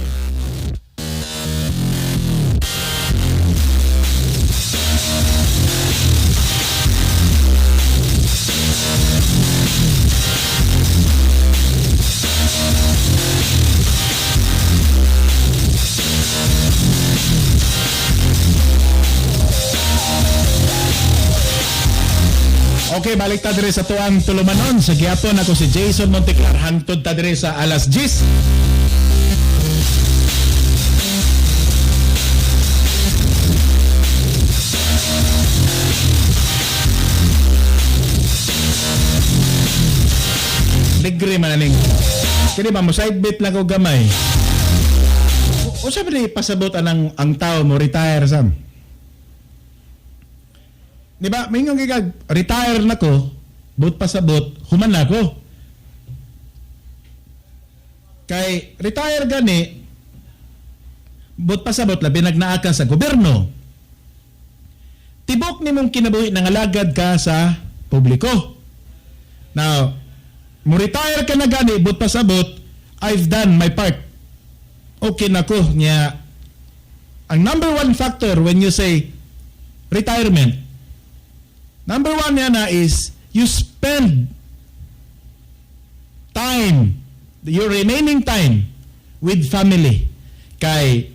Okay, balik ta dire sa tuang tulumanon. Sa gihapon ako si Jason Monteclar. Hangtod ta dire sa alas 10. Degree man aning. Kini ba mo side bit lang ko gamay. Usa ba ni pasabot anang ang tao mo retire, Sam? Di ba? May nga gigag, retire na ko, but pasabot, human na ko. Kay retire gani, but pasabot, labi nagnaa ka sa gobyerno. Tibok nimong kinabuhi nangalagad ka sa publiko. Now, mo retire ka na gani, but pasabot, I've done my part. Okay na ko niya. Ang number one factor when you say retirement, number one niya na is you spend time, your remaining time with family. Kay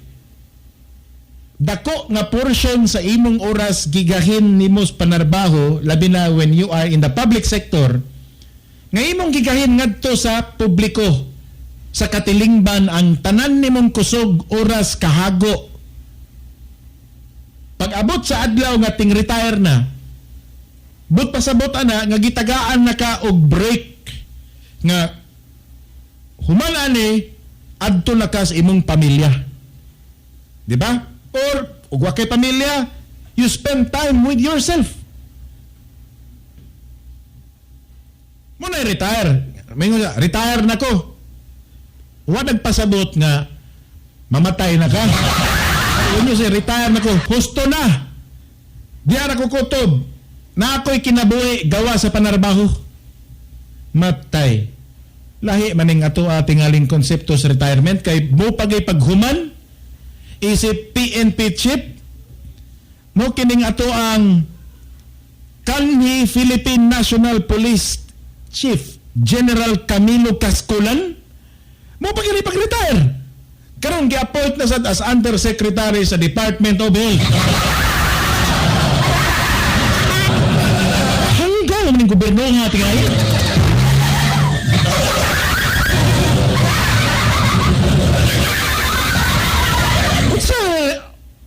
dako nga portion sa imong oras gigahin nimo sa panarbaho, labi na when you are in the public sector, nga imong gigahin ngadto sa publiko, sa katilingban ang tanan nimong kusog, oras, kahago. Pag abot sa adlaw nga ting retire na, but pasabot ana nga gitagaan na ka og break nga human ani adto na ka sa imong pamilya. Di ba? Or ug wa kay pamilya, you spend time with yourself. Mo na retire. May nga, "Retire na ko." Wa nagpasabot nga mamatay na ka. When you say, "Retire na ko," husto na. Di na ko kutob. Na ako'y kinabuhi gawa sa panarbaho. Matay. Lahi maning ato tingaling konsepto sa retirement kay mo pagay paghuman isip PNP chief mo kining ato ang kanhi Philippine National Police Chief General Camilo Cascolan mo pag pag-retire. Karon gi-appoint na sad as Undersecretary sa Department of Health. Hanggang naman yung gobyerno nga tingali.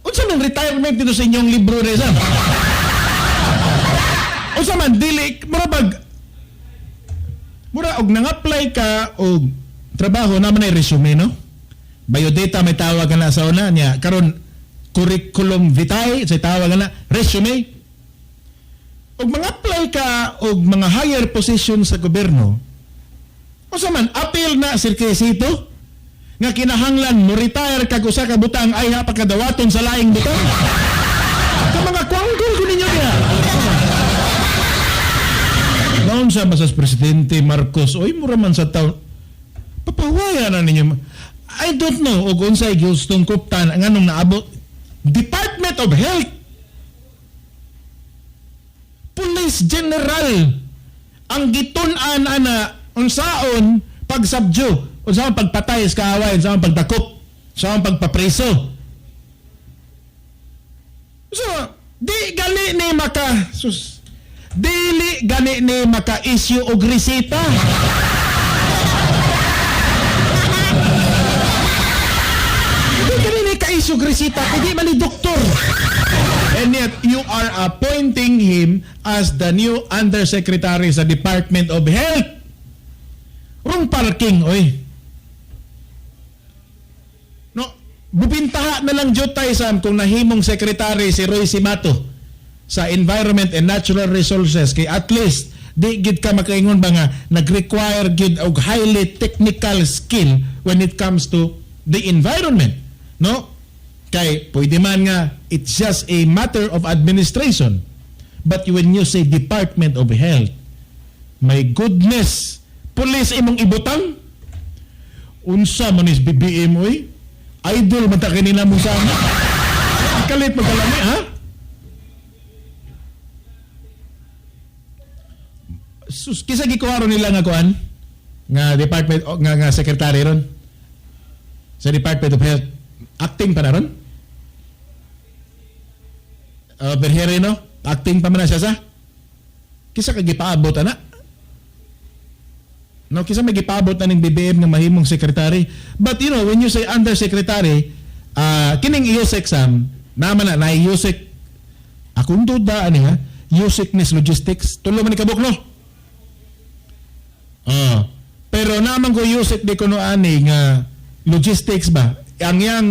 Unsa man retirement dito sa inyong libro, Reza? Unsa man dili mura bag mura og nang-apply ka og trabaho naman ay resume, no? Biodata may tawag na sa una niya. Karon curriculum vitae sa tawag na resume. Og mga-apply ka og mga higher position sa gobyerno, unsa man appeal na sirkesito nga kinahanglan mo retire kag usa ka butang ay ha pagkadawaton sa laing butang? Ka mga kwanggol ko ninyo diha. Naon sa masas Presidente Marcos, oy, mura man sa taon. Papawaya na ninyo. I don't know og unsay gustong kuptan nganong naabot Department of Health. Police General ang gitun-an ana unsaon pagsabdyo, unsaon pagpatay sa kaaway, unsaon pagdakop, unsaon pagpapreso. So, di gali ni maka sus, dili gani ni maka-issue og reseta. Di gani ni ka-issue og reseta, hindi man ni doktor. And yet, you are appointing him as the new undersecretary sa Department of Health. Wrong parking, oy. No, bubintaha na lang jud tay Sam kung nahimong secretary si Roy Cimatu sa Environment and Natural Resources kay at least di gid ka makaingon ba nga nag-require gid og highly technical skill when it comes to the environment, no? Kay pwede man nga it's just a matter of administration, but when you say Department of Health, my goodness, police imong ibutang. Unsa man is BBM, oy? Idol man ta kanila mo sana. Kalit magkalami, ha? Sus, kisa gikuha ron nila nga kuan nga department o, nga nga secretary ron sa Department of Health, acting pa na ron. Berhere, no? Acting pa man na siya sa kisa ka gipaabot ana, no? Kisa may gipaabot na ning BBM nga mahimong secretary. But you know, when you say undersecretary, kining USEC, Sam, naman na na USEC, akong duda ani ha, USEC nis logistics, tulo man ni kabuk, no? Pero naman ko USEC di kuno ani nga logistics ba? Ang yang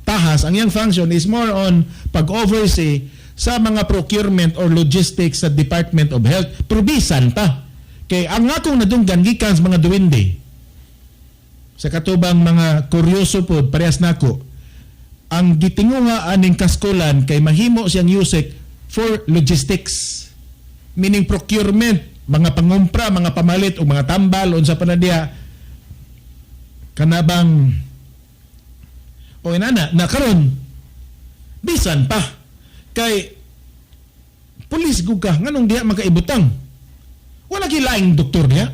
tahas, ang yang function is more on pag-oversee sa mga procurement or logistics sa Department of Health. Pero bisan pa. Kay ang akong nadunggan gikan sa mga duwende sa katubang mga kuryoso pod parehas nako, ang gitinguha aning Cascolan kay mahimo siyang USEC for logistics, meaning procurement, mga pangumpra, mga pamalit o mga tambal, unsa pa na diha kanabang o inana na. Karon bisan pa kay pulis gud ka, nganong diha makaibutang? Wala gilaing doktor niya.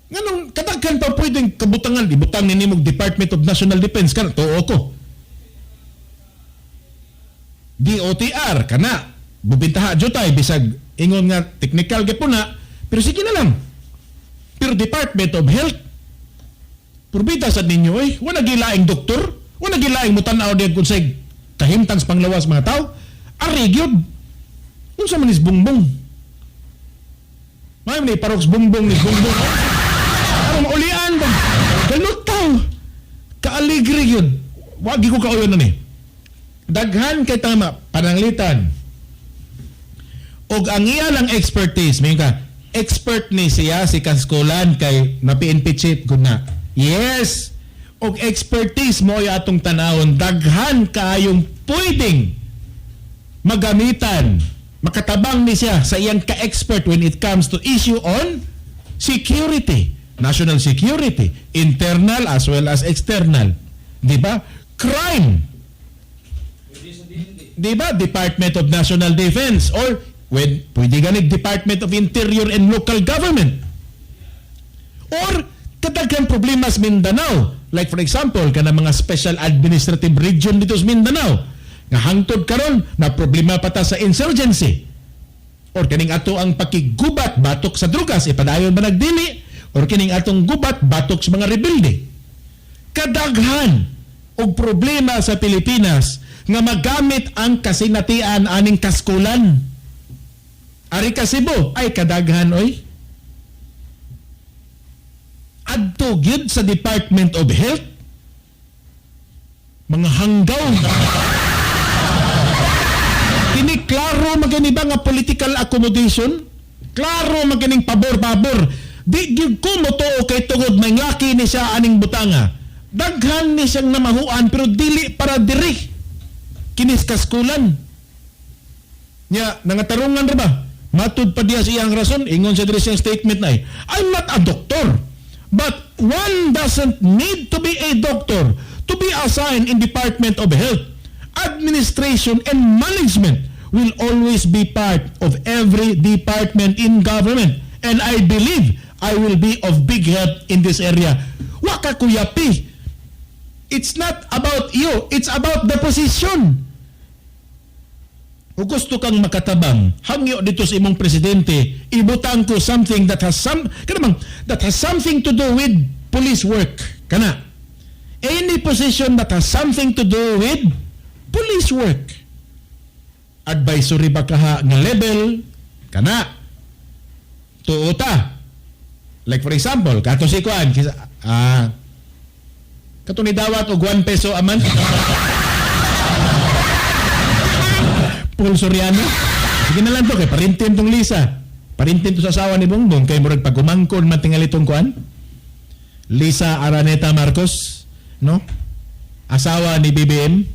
Nganong kadaghan pa pwedeng kabutangan, ibutang ni nimog Department of National Defense kana, tuo ko. DOTR kana, bubintaha jutay bisag ingon nga technical gyud na, pero sige na lang. Pero Department of Health, purbita sad ninyo eh, wala gilaing doktor, wala gilaing mutan-aw diyan kung say kahimtang sa panglawas mga tao, ari gyud. Unsa man is bungbong? May man paroks bungbong ni bungbong. Aron maulian ba? Ganot tao. Kaaligre yun. Wagi ko kauyon na ni. Daghan kay tama pananglitan. Og ang iya lang expertise, may ka, expert ni siya si Cascolan kay na PNP chief gud na. Yes. Og expertise mo ay atong tanawon, daghan kaayong pwedeng magamitan, makatabang ni siya sa iyang ka-expert when it comes to issue on security, national security, internal as well as external. Di ba? Crime. Di ba? Department of National Defense or when pwede ganit Department of Interior and Local Government. Or kadaghan problema sa Mindanao. Like for example, kana mga special administrative region dito sa Mindanao. Nga hangtod karon na problema pa ta sa insurgency. Or kining ato ang pakiggubat batok sa drugas, ipadayon ba nagdili? Or kining atong gubat batok sa mga rebelde. Kadaghan og problema sa Pilipinas nga magamit ang kasinatian aning Cascolan. Ari ka Cebu, ay kadaghan oy. Adto gyud sa Department of Health, mga hanggaw. Kini klaro magani ba nga political accommodation? Klaro maganing pabor-pabor. Di gyud ko motuo kay tungod may laki ni siya aning butanga. Daghan ni siyang namahuan pero dili para diri. Kinis Cascolan. Nya nangatarungan ra ba? Matud pa diya sa iyang rason, ingon siya diri siyang statement na eh, "I'm not a doctor. But one doesn't need to be a doctor to be assigned in Department of Health. Administration and management will always be part of every department in government. And I believe I will be of big help in this area." Waka kuyapi. It's not about you. It's about the position. Kung gusto kang makatabang, hangyo dito sa imong presidente, ibutang ko something that has some, kanamang, that has something to do with police work. Kana. Any position that has something to do with police work. Advisory ba kaha nga level? Kana. Tuo ta. Like for example, kato si Kuan, kisa, kato ni dawat og 1 peso a month. Paul Soriano. Sige na lang to kay parintin tong Lisa. Parintin to sa asawa ni Bongbong kay murag pagumangkon man tingali tong kuan. Lisa Araneta Marcos, no? Asawa ni BBM.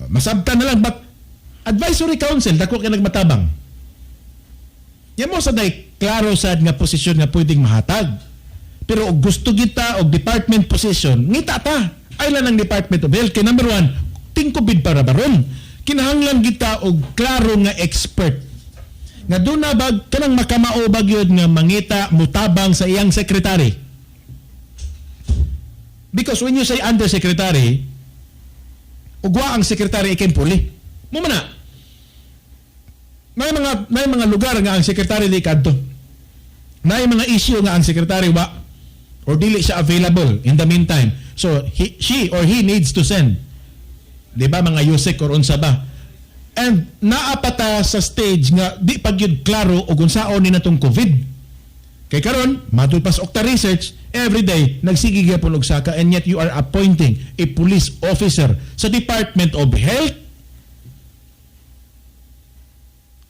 Masabtan na lang, but advisory council dako kay nagmatabang. Yan mo sa day klaro sad nga posisyon nga pwedeng mahatag. Pero og gusto kita og department position, ngita ta. Ay lang ang Department of Health kay number one, tingkubid para baron. Kinahanglan kita og klaro nga expert. Nga doon na bag kanang makamao ba gyud nga mangita mutabang sa iyang secretary. Because when you say undersecretary, ugwa ang secretary ikin puli. Mo man na. May mga lugar nga ang secretary di kadto. May mga issue nga ang secretary wa or dili siya available in the meantime. So he, she or he needs to send. Di ba mga USEC or unsa ba? And naa pa ta sa stage nga di pa gyud klaro og unsaon ni natong COVID. Kay karon, matud pas okta research, every day nagsige gyapon og saka, and yet you are appointing a police officer sa Department of Health.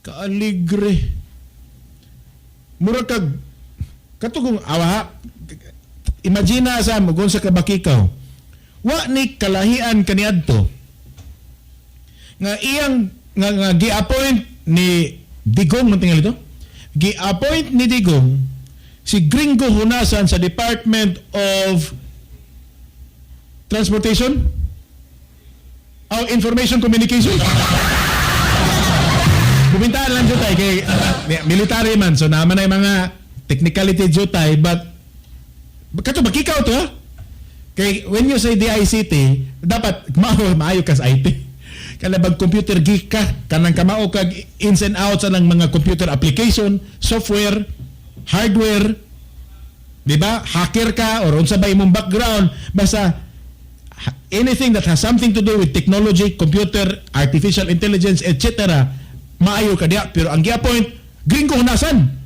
Kaaligre. Mura kag katugong awa, imagine sa mo kung sa kabakikaw. Wa ni kalahian kaniadto nga iyang nga gi-appoint ni Digong man tingali to. Gi-appoint ni Digong si Gringo Honasan sa Department of Transportation. Oh, Information Communication. Bumintahan lang jutay kay military man, so naman ay mga technicality jutay, but kato bakikaw to ha? Kay when you say DICT, dapat mao maayo ka sa IT. Kanabag computer geek ka, kanang kamao kag ins and outs ng mga computer application, software, hardware, di ba? Hacker ka or unsa ba imong background, basta anything that has something to do with technology, computer, artificial intelligence, etc. Maayo ka diya. Pero ang gi-appoint, Gringo Honasan.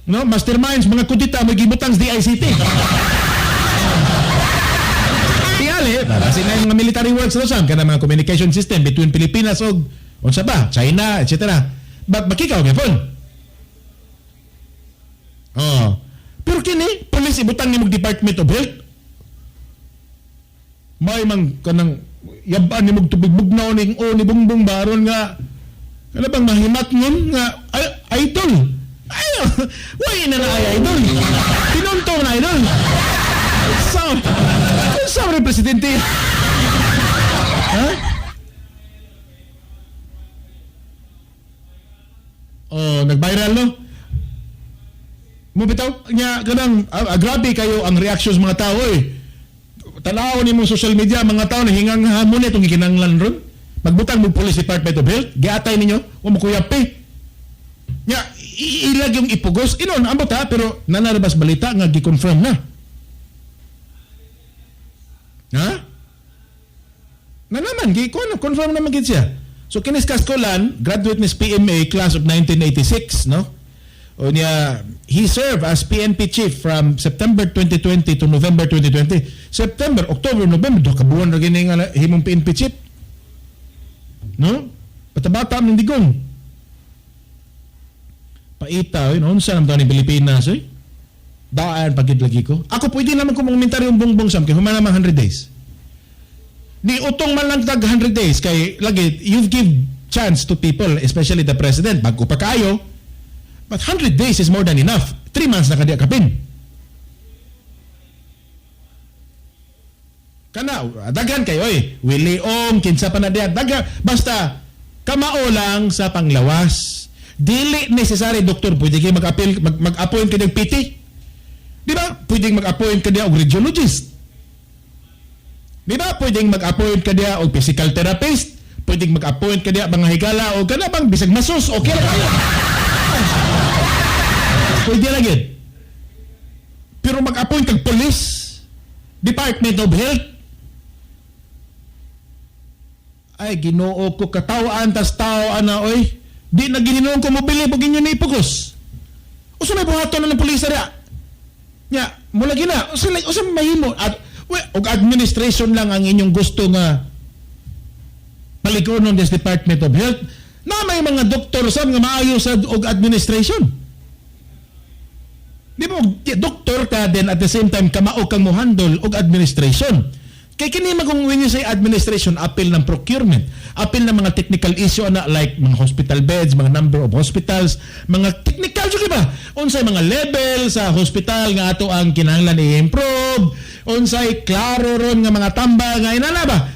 No, masterminds, mga kudita, may gibutang sa DICT. Tingali, Gali, basi na yung mga military works na sam kana mga communication system between Pilipinas og unsa ba, China, etc. But makikaw gyapon. Oh. Pero kini, police ibutang nimo Department of Health. May mang kanang yab-an nimo tubig bugnaw ning o ni Bongbong baron nga kana bang mahimat ngon nga ay, idol. Ay, why na na ay idol? Tinunto na idol. Sa sa presidente. Ha? Oh, nag-viral, no? Mo bitaw nya kanang grabe kayo ang reactions mga tao eh. Tanaw ni mong social media, mga tao nahingang hamon itong gikinanglan ron. Magbutang mo Police Department of Health, giatay ninyo, wa mo kuyape. Nya ilag yung ipugos, inon ambot ha, pero nanarabas balita nga gi-confirm na. Ha? Na naman, gi confirm naman gid siya. So kinis Cascolan, graduate ni PMA class of 1986, no? O niya, he served as PNP chief from September 2020 to November 2020. September, October, November, duha ka buwan ra gini nga himong PNP chief. No? Bata-bata man digong. Paita, oy, no? Unsa naman ni Pilipinas, oy? Daan pagid lagi ko. Ako pwede naman ko mangumentaryo yung Bongbong Sam kay human naman 100 days. Di utong man lang tag 100 days kay lagi you've give chance to people, especially the president, bago pa kayo. But 100 days is more than enough. 3 months na kadiya kapin. Kana daghan kayo oy. Willie Ong, kinsa pa na diya. Daghan basta kamao lang sa panglawas. Dili necessary doktor, pwede kay mag-appeal mag-appoint ka ng PT. Di ba? Pwedeng mag-appoint ka diya og radiologist. Di ba? Pwedeng mag-appoint ka diya og physical therapist. Pwedeng mag-appoint ka diya mga higala o kana bang bisag masos, okay ra kayo. Pwede lang yun. Pero mag-appoint kag police, Department of Health, ay Ginoo ko, katawaan tas tao ana oy. Di na gininuon ko mobili pag inyo na ipugos. Usa may buhaton na ng pulis diya. Nya, mula gina, usa may mahimo at we, og administration lang ang inyong gusto nga palikonon des Department of Health na may mga doktor sa nga maayo sa og administration. Di ba, doktor ka din at the same time kamao kang mohandle og administration. Kay kini man kung when you say administration, apil ng procurement, apil ng mga technical issue na like mga hospital beds, mga number of hospitals, mga technical jud ba? Unsay mga level sa hospital nga ato ang kinahanglan i-improve, unsay klaro ron nga mga tambal nga inana ba?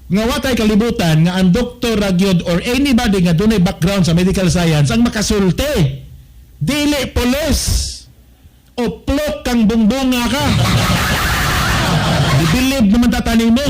Nga watay kalibutan nga ang doktor ra gyud or anybody nga dunay background sa medical science ang makasulti. Dili pulis. O plok kang bungbunga ka. Gibilib naman tatanin mo.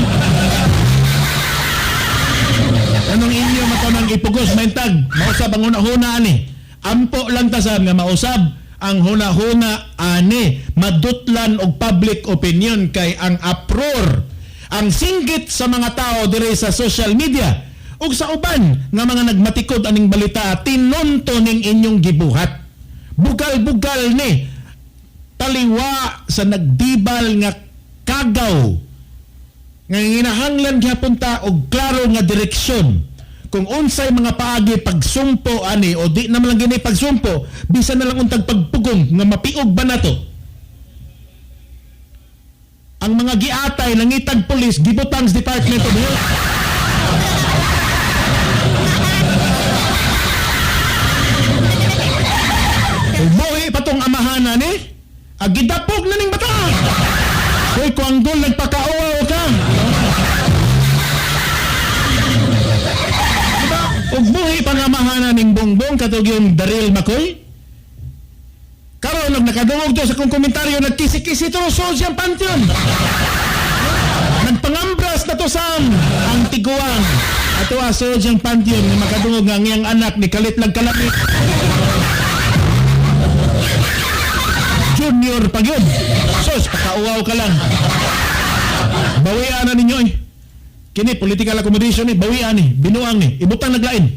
Anong inyo matanang ipugos maintag? Mausab ang huna-huna ani. Ampo lang tasab nga mausab ang huna-huna ani. Madutlan og public opinion kay ang uproar, ang singgit sa mga tao dire sa social media ug sa uban nga mga nagmatikod aning balita, tinunto ning inyong gibuhat. Bugal-bugal ni taliwa sa nagdibal nga kagaw nga ginahanglan gyapon ta og klaro nga direksyon kung unsay mga paagi pagsumpo ani o di naman lang gini pagsumpo, bisan na lang untag pagpugong nga mapiog ba nato ang mga giatay nangitag pulis gibutang sa Department of Health. Buhi pa tong amahanan ni agidapog na ning bata. Hoy, kuanggol, nagpakauaw ka. Diba? Ug buhi pa nga amahanan ning Bongbong katog yung Daryl Macoy. Karon og nakadungog to sa kong komentaryo, nagkisi-kisi to sa siyang pantheon. Nagpangambras na to sam ang tiguang. Ato aso siyang pantheon nga makadungog nga ang iyang anak ni kalit lang kalamit. Junior pag yun. Sos, pakauaw ka lang. Bawian na ninyo eh. Kini, political accommodation ni, bawian ni, binuang ni, ibutang naglain.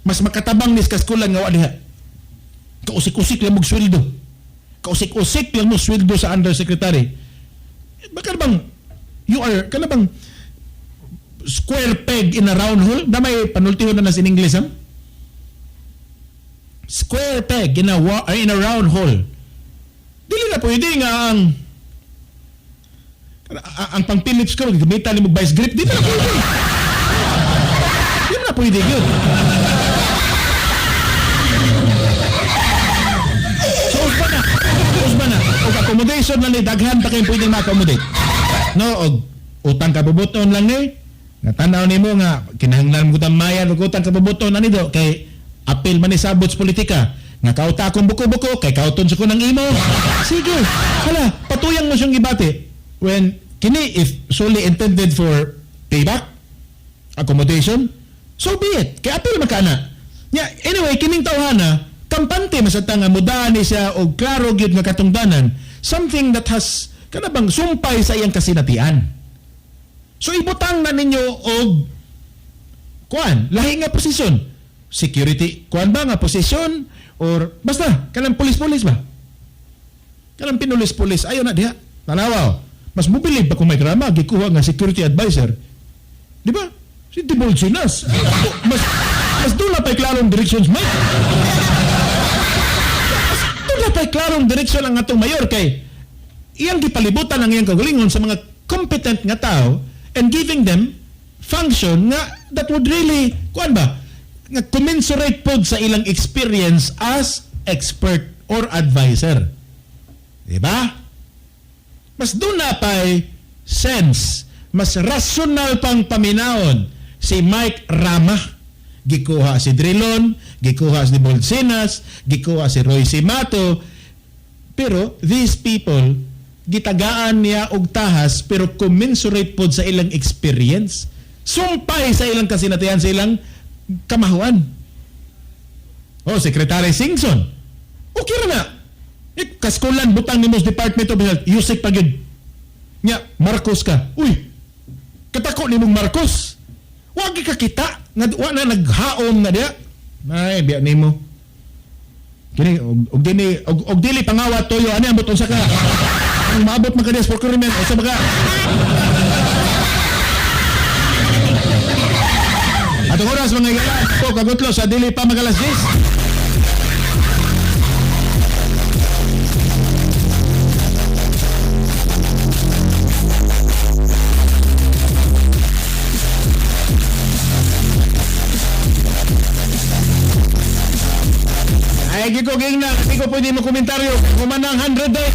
Mas makatabang ni sa kaskulan nga wa diha. Kausik-usik lang mo sweldo. Kausik-usik lang mo sweldo sa undersecretary. Baka bang You are kana bang square peg in a round hole na may panultihon na nas in English, ha? Square peg in a round hole. Dili na pwede nga ang pang Phillips ko gamitan nimo vice grip, di na pwede. Di na pwede yun. So usba na. Usba na. Og accommodation lang ni, daghan pa kayong pwedeng ma-accommodate. No, og utang kabubuton lang ni. Nga tanaw nimo nga kinahanglan mo gutang maya og utang kabubuton ani do kay apil man ni sabot sa politika. Nga kauta akong buko-buko kay kauton sa ko ng imo. Sige. Hala, patuyang mo siyang gibati. When kini, if solely intended for payback, accommodation, so be it. Kay apil makana. Nya, anyway, kining tawhana, kampante masad ta nga mudaan ni siya og klaro gyud nga katungdanan, something that has kana bang sumpay sa iyang kasinatian. So ibutang na ninyo og kuan, lahi nga posisyon. Security, kuan ba nga posisyon or basta kanang pulis-pulis ba? Kanang pinulis-pulis ayo na diha. Tanawa. Mas mobilib pa kung may drama gikuha nga security advisor. Di ba? Si Debold Sinas. Mas mas duna pa'y klarong directions, Mike. Mas duna pa'y klarong direksyon ang atong mayor kay iyang gipalibutan ang iyang kagalingon sa mga competent nga tao and giving them function nga that would really kuan ba nga commensurate pod sa ilang experience as expert or advisor. Di ba? Mas duna pa'y sense, mas rational pang paminawon si Mike Rama. Gikuha si Drilon, gikuha si Bolsinas, gikuha si Roy Simato. Pero these people, gitagaan niya og tahas pero commensurate pod sa ilang experience. Sumpay sa ilang kasinatian, sa ilang kamahuan. Oh, Secretary Singson. Okay ra na. Eh, kaskulan butang nimo sa Department of Health, Usec pa gyud. Nya, Marcos ka. Uy, katako nimong Marcos. Wa gi ka kita nga wa na naghaom na diya. Ay, biya nimo. Kini og dili og dili pangawat toyo ani, ambot unsa ka. Ang maabot man ka diya sa procurement, unsa ba ka? Atong oras, mga higala po kagutlo sa dili pa magalas 10. Ay, giko ging na, hindi ko pwede mo komentaryo. Kumanang 100 day.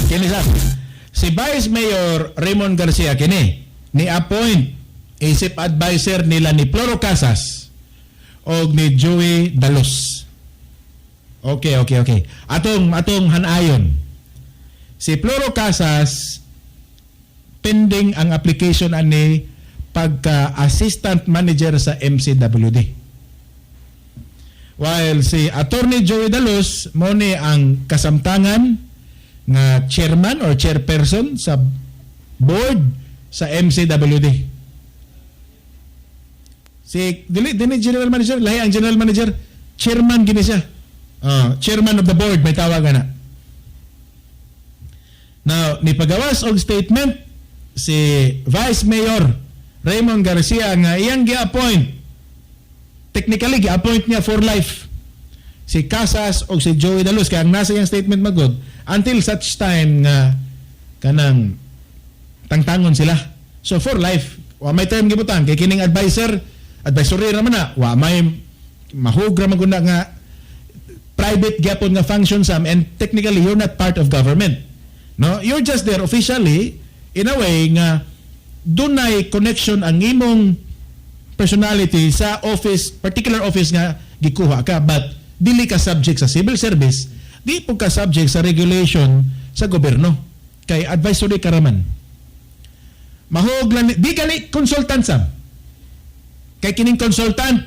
Kini sa si Vice Mayor Raymond Garcia kini ni appoint isip advisor nila ni Floro Casas og ni Joey Dalos. Okay. Atong hanayon. Si Floro Casas, pending ang application ani pagka assistant manager sa MCWD. While si Attorney Joey Dalos mo ni ang kasamtangan nga chairman or chairperson sa board sa MCWD. Si dili dili general manager, lahi ang general manager, chairman gini siya. Ah, chairman of the board may tawag na. Now, ni pagawas og statement si Vice Mayor Raymond Garcia nga iyang gi-appoint, technically gi-appoint niya for life si Casas o si Joey Daluz, kaya ang nasa iyang statement magod until such time nga kanang tangtangon sila. So for life, wa may term gibutang kay kining advisor, advisory ra man na, wa may mahug ra man gud na nga private gyapon nga function sam, and technically you're not part of government. No, you're just there officially in a way nga dunay connection ang imong personality sa office, particular office nga gikuha ka, but dili ka subject sa civil service, di po ka subject sa regulation sa gobyerno. Kay advisory ka raman. Mahog lang, di gali consultant sam. Kay kining consultant,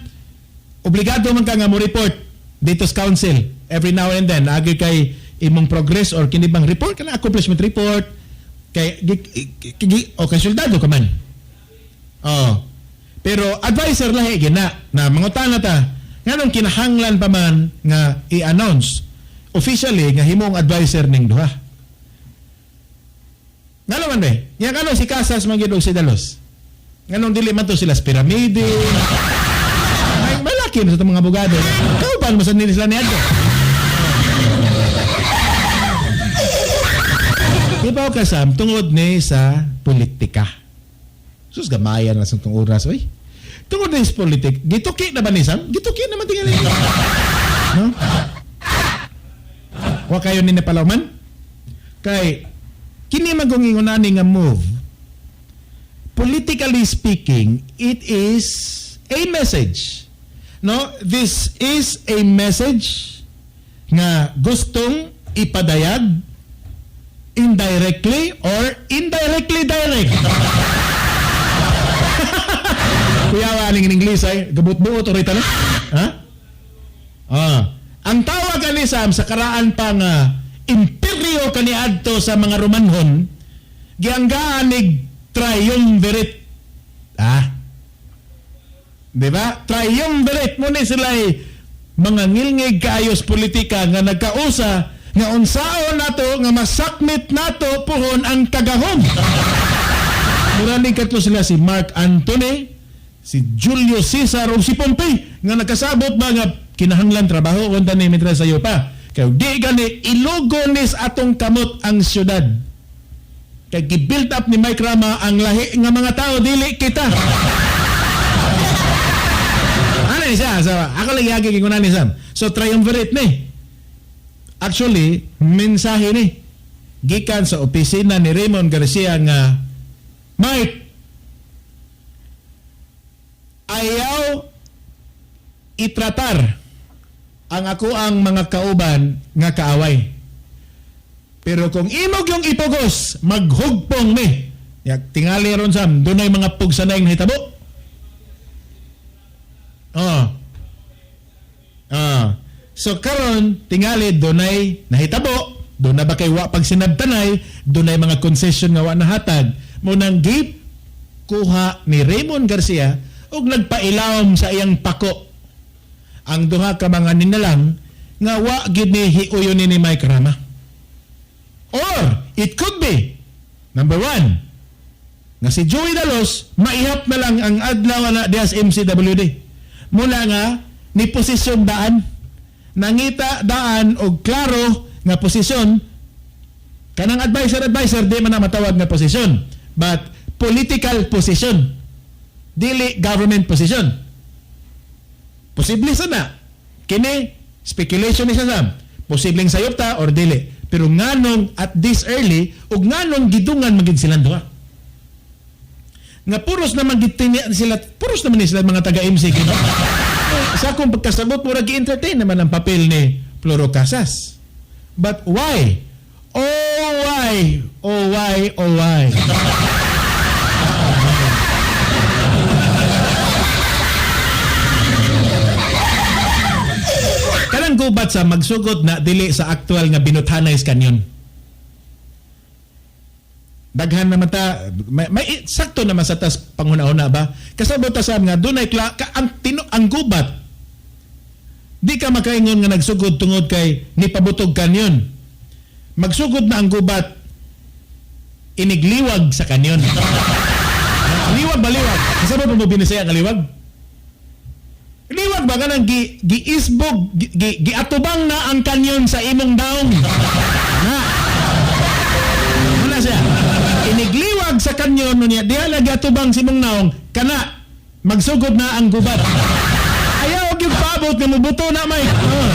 obligado man ka nga mo report dito sa council every now and then. Agi kay imong progress or kini bang report kana, accomplishment report. Kay okay, soldado ka man. Oh. Pero advisor lahi gina na mangutana ta nganong kinahanglan pa man nga i-announce officially nga himong advisor ning duha. Ngano man be? Nya kano si Casas man gyud og si Dalos? Nganong dili man to sila sa piramide? Ay, malaki na sa itong mga abogado. Kauban mo sa nila sila niadto. Ibaw ka, Sam, tungod ni sa politika. Sus, gamayan na sa itong oras, oy. Tungod ni sa politik, gituki na ba ni Sam? Gituki naman tingnan niyo. No? Wa kayo ni napalawman? Kay, kini magungingunani nga move, politically speaking, it is a message. No? This is a message nga gustong ipadayag indirectly or indirectly direct. Kuya, aning in English ay gabot-buot oray tanan. Ha? Ah. Ang tawag ani, Sam, sa karaan pa nga imperyo kaniadto sa mga Romanhon, gianggaan nig triumvirate. Ah. Di ba? Triumvirate mo ni sila ay mga ngilngig kaayos politika nga nagkausa nga unsaon nato nga masakmit nato puhon ang kagahom. Mura ni katlo sila si Mark Antony, si Julio Caesar ug si Pompey nga nagkasabot ba nga kinahanglan trabaho kon tani mitra sa pa. Kay di gani ilugo nis atong kamot ang syudad. Kay gi-build up ni Mike Rama ang lahi nga mga tao, dili kita. Ano ni siya? So, ako lang yagi kay ni Sam. So triumvirate ni. Actually, mensahe ni gikan sa opisina ni Raymond Garcia nga, "Mike, ayaw itratar ang ako ang mga kauban nga kaaway. Pero kung imog yung ipugos, maghugpong mi." Yak, tingali ron, Sam, dunay mga pugsanay nahitabo. Oh. Ah. So karon tingali dunay nahitabo, doon na ba kay wa pag sinabtanay, dunay mga concession nga wa nahatag. Mo nang gip kuha ni Raymond Garcia og nagpailawom sa iyang pako ang duha ka mga ninalang nga wa gid ni hiuyon ni Mike Rama. Or it could be number one nga si Joey Dalos maihap na lang ang adlaw na diya sa MCWD. Mula nga ni posisyon daan, nangita daan og klaro nga posisyon kanang advisor advisor, di man na matawag nga posisyon but political position, dili government position. Posible sa na kini, speculation ni siya, Sam, posibleng sayop ta or dili, pero nganong at this early ug nganong gidungan magid silang duha nga puros naman gitini sila, puros naman ni sila mga taga MC kino. Sa akong pagkasabot, mura gi-entertain naman ang papel ni Floro Casas. But why? Oh why? Oh why? Oh why? Kanang gubat sa magsugot na dili sa aktual nga binuthanay sa kanyon. Daghan naman ta may sakto naman sa tas panghuna-huna ba, kasabot ta sa nga dunay kla, ka, ang tino, ang gubat di ka makaingon nga nagsugod tungod kay nipabutog kanyon. Magsugod na ang gubat inigliwag sa kanyon. Liwag ba, liwag? Kasabot mo binisaya nga liwag? Liwag ba kanang gi giisbog gi, gi, giatubang na ang kanyon sa imong daong na. Wala siya. Inigliwag sa kanyon niya, diha lagi atubang si imong naong, kana magsugod na ang gubat. Ayaw gyud paabot nga mubuto na, Mike. Oh.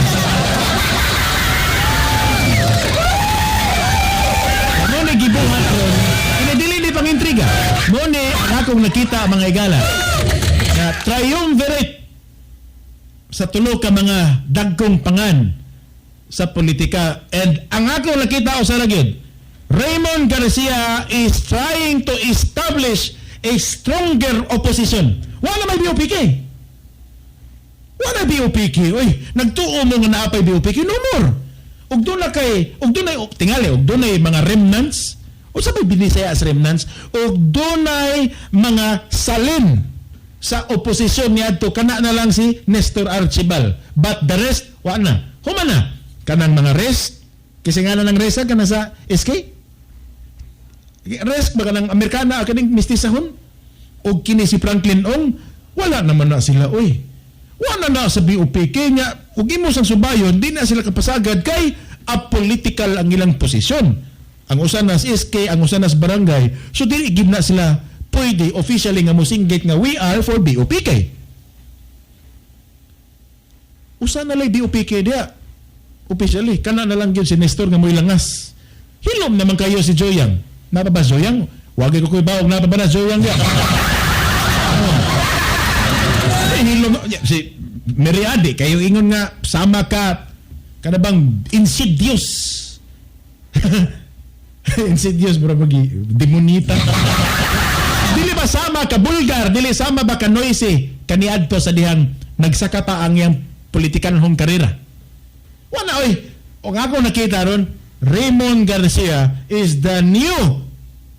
Mo ni gibuhat ron. Ini dili ni pang intriga. Mo ni akong nakita, mga igala. Na triumvirate sa tulo ka mga dagkong pangan sa politika. And ang akong nakita o sa gyud, Raymond Garcia is trying to establish a stronger opposition. Wala may BOPK. Wala BOPK. Uy, nagtuo mo nga naapay BOPK. No more. Ug doon na kay, ug doon na, tingali, ug doon na mga remnants. Unsa may Binisaya as remnants? Og dunay mga salin sa oposisyon niadto, kana na lang si Nestor Archibald. But the rest, wa na. Human na. Kanang mga rest, kasi nga na ng rest kana sa SK. Rest ba kanang Amerikana kaning mistisahon? Og kini si Franklin Ong, wala naman na sila oy. Wala na sa BOPK nga ug imo sang subayon, di na sila kapasagad kay apolitical ang ilang posisyon. Ang usa nas SK, ang usa nas barangay. So dili gid na sila pwede officially nga mosinggit nga we are for BOPK. Usa na lay BOPK diya. Officially, kana na lang gyud si Nestor nga mo'y langas. Hilom naman kayo si Joyang. Napa ba Joyang? Wagi ko kuy bawog, napa ba na Joyang diya? Ay, hilom si Meriade kayo ingon nga sama ka kana bang insidious. Insidious bro, magi demonita. Dili ba sama ka bulgar, dili sama ba ka noisy kaniadto sa dihang nagsaka pa ang iyang politikanhong karera. Wala oy. Og ako nakita ron, Raymond Garcia is the new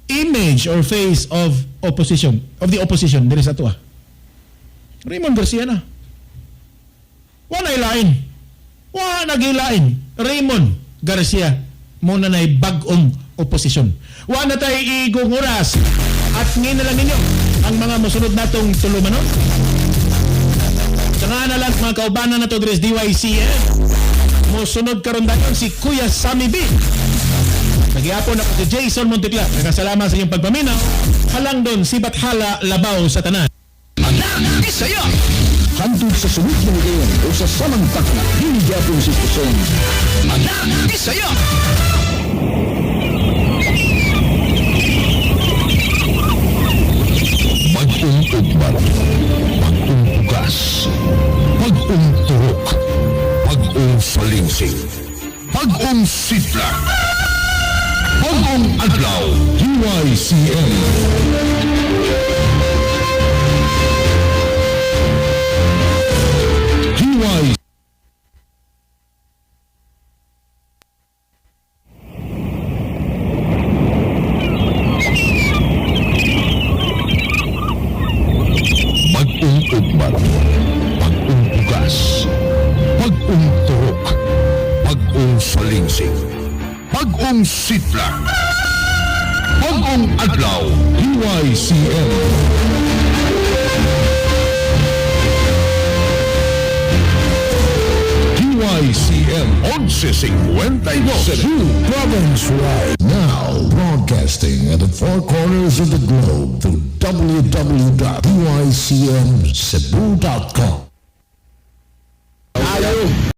image or face of opposition, of the opposition diri sa ato. Raymond Garcia na. Wala ilain. Wala nagilain. Raymond Garcia mo na na'y bag-ong oposisyon. Wala na tayo igong oras. At ngayon na lang ninyo ang mga musunod natong tulumanon. Saka na lang mga kaubanan na to dres DYCM. Musunod karon dayon si Kuya Sammy B. Nagyapon ako si Jason Monteclar. Nagkasalamat sa inyong pagpaminaw. Halang doon si Bathala Labaw sa tanan. Anak Bisaya! Hantod sa sunod na higayon o sa samang takna, dili gyapon sa istasyon. Anak Bisaya! Bag-ong ugmat, bag-ong bugas, bag-ong turok, bag-ong salingsing, bag-ong sidla, bag-ong adlaw, DYCM. DY Bag-ong ugmat, bag-ong bugas, bag-ong turok, bag-ong salingsing, bag-ong sidla, bag-ong adlaw, DYCM. DYCM 1152 Cebu Province-wide. Now broadcasting at the four corners of the globe through www.dycmcebu.com.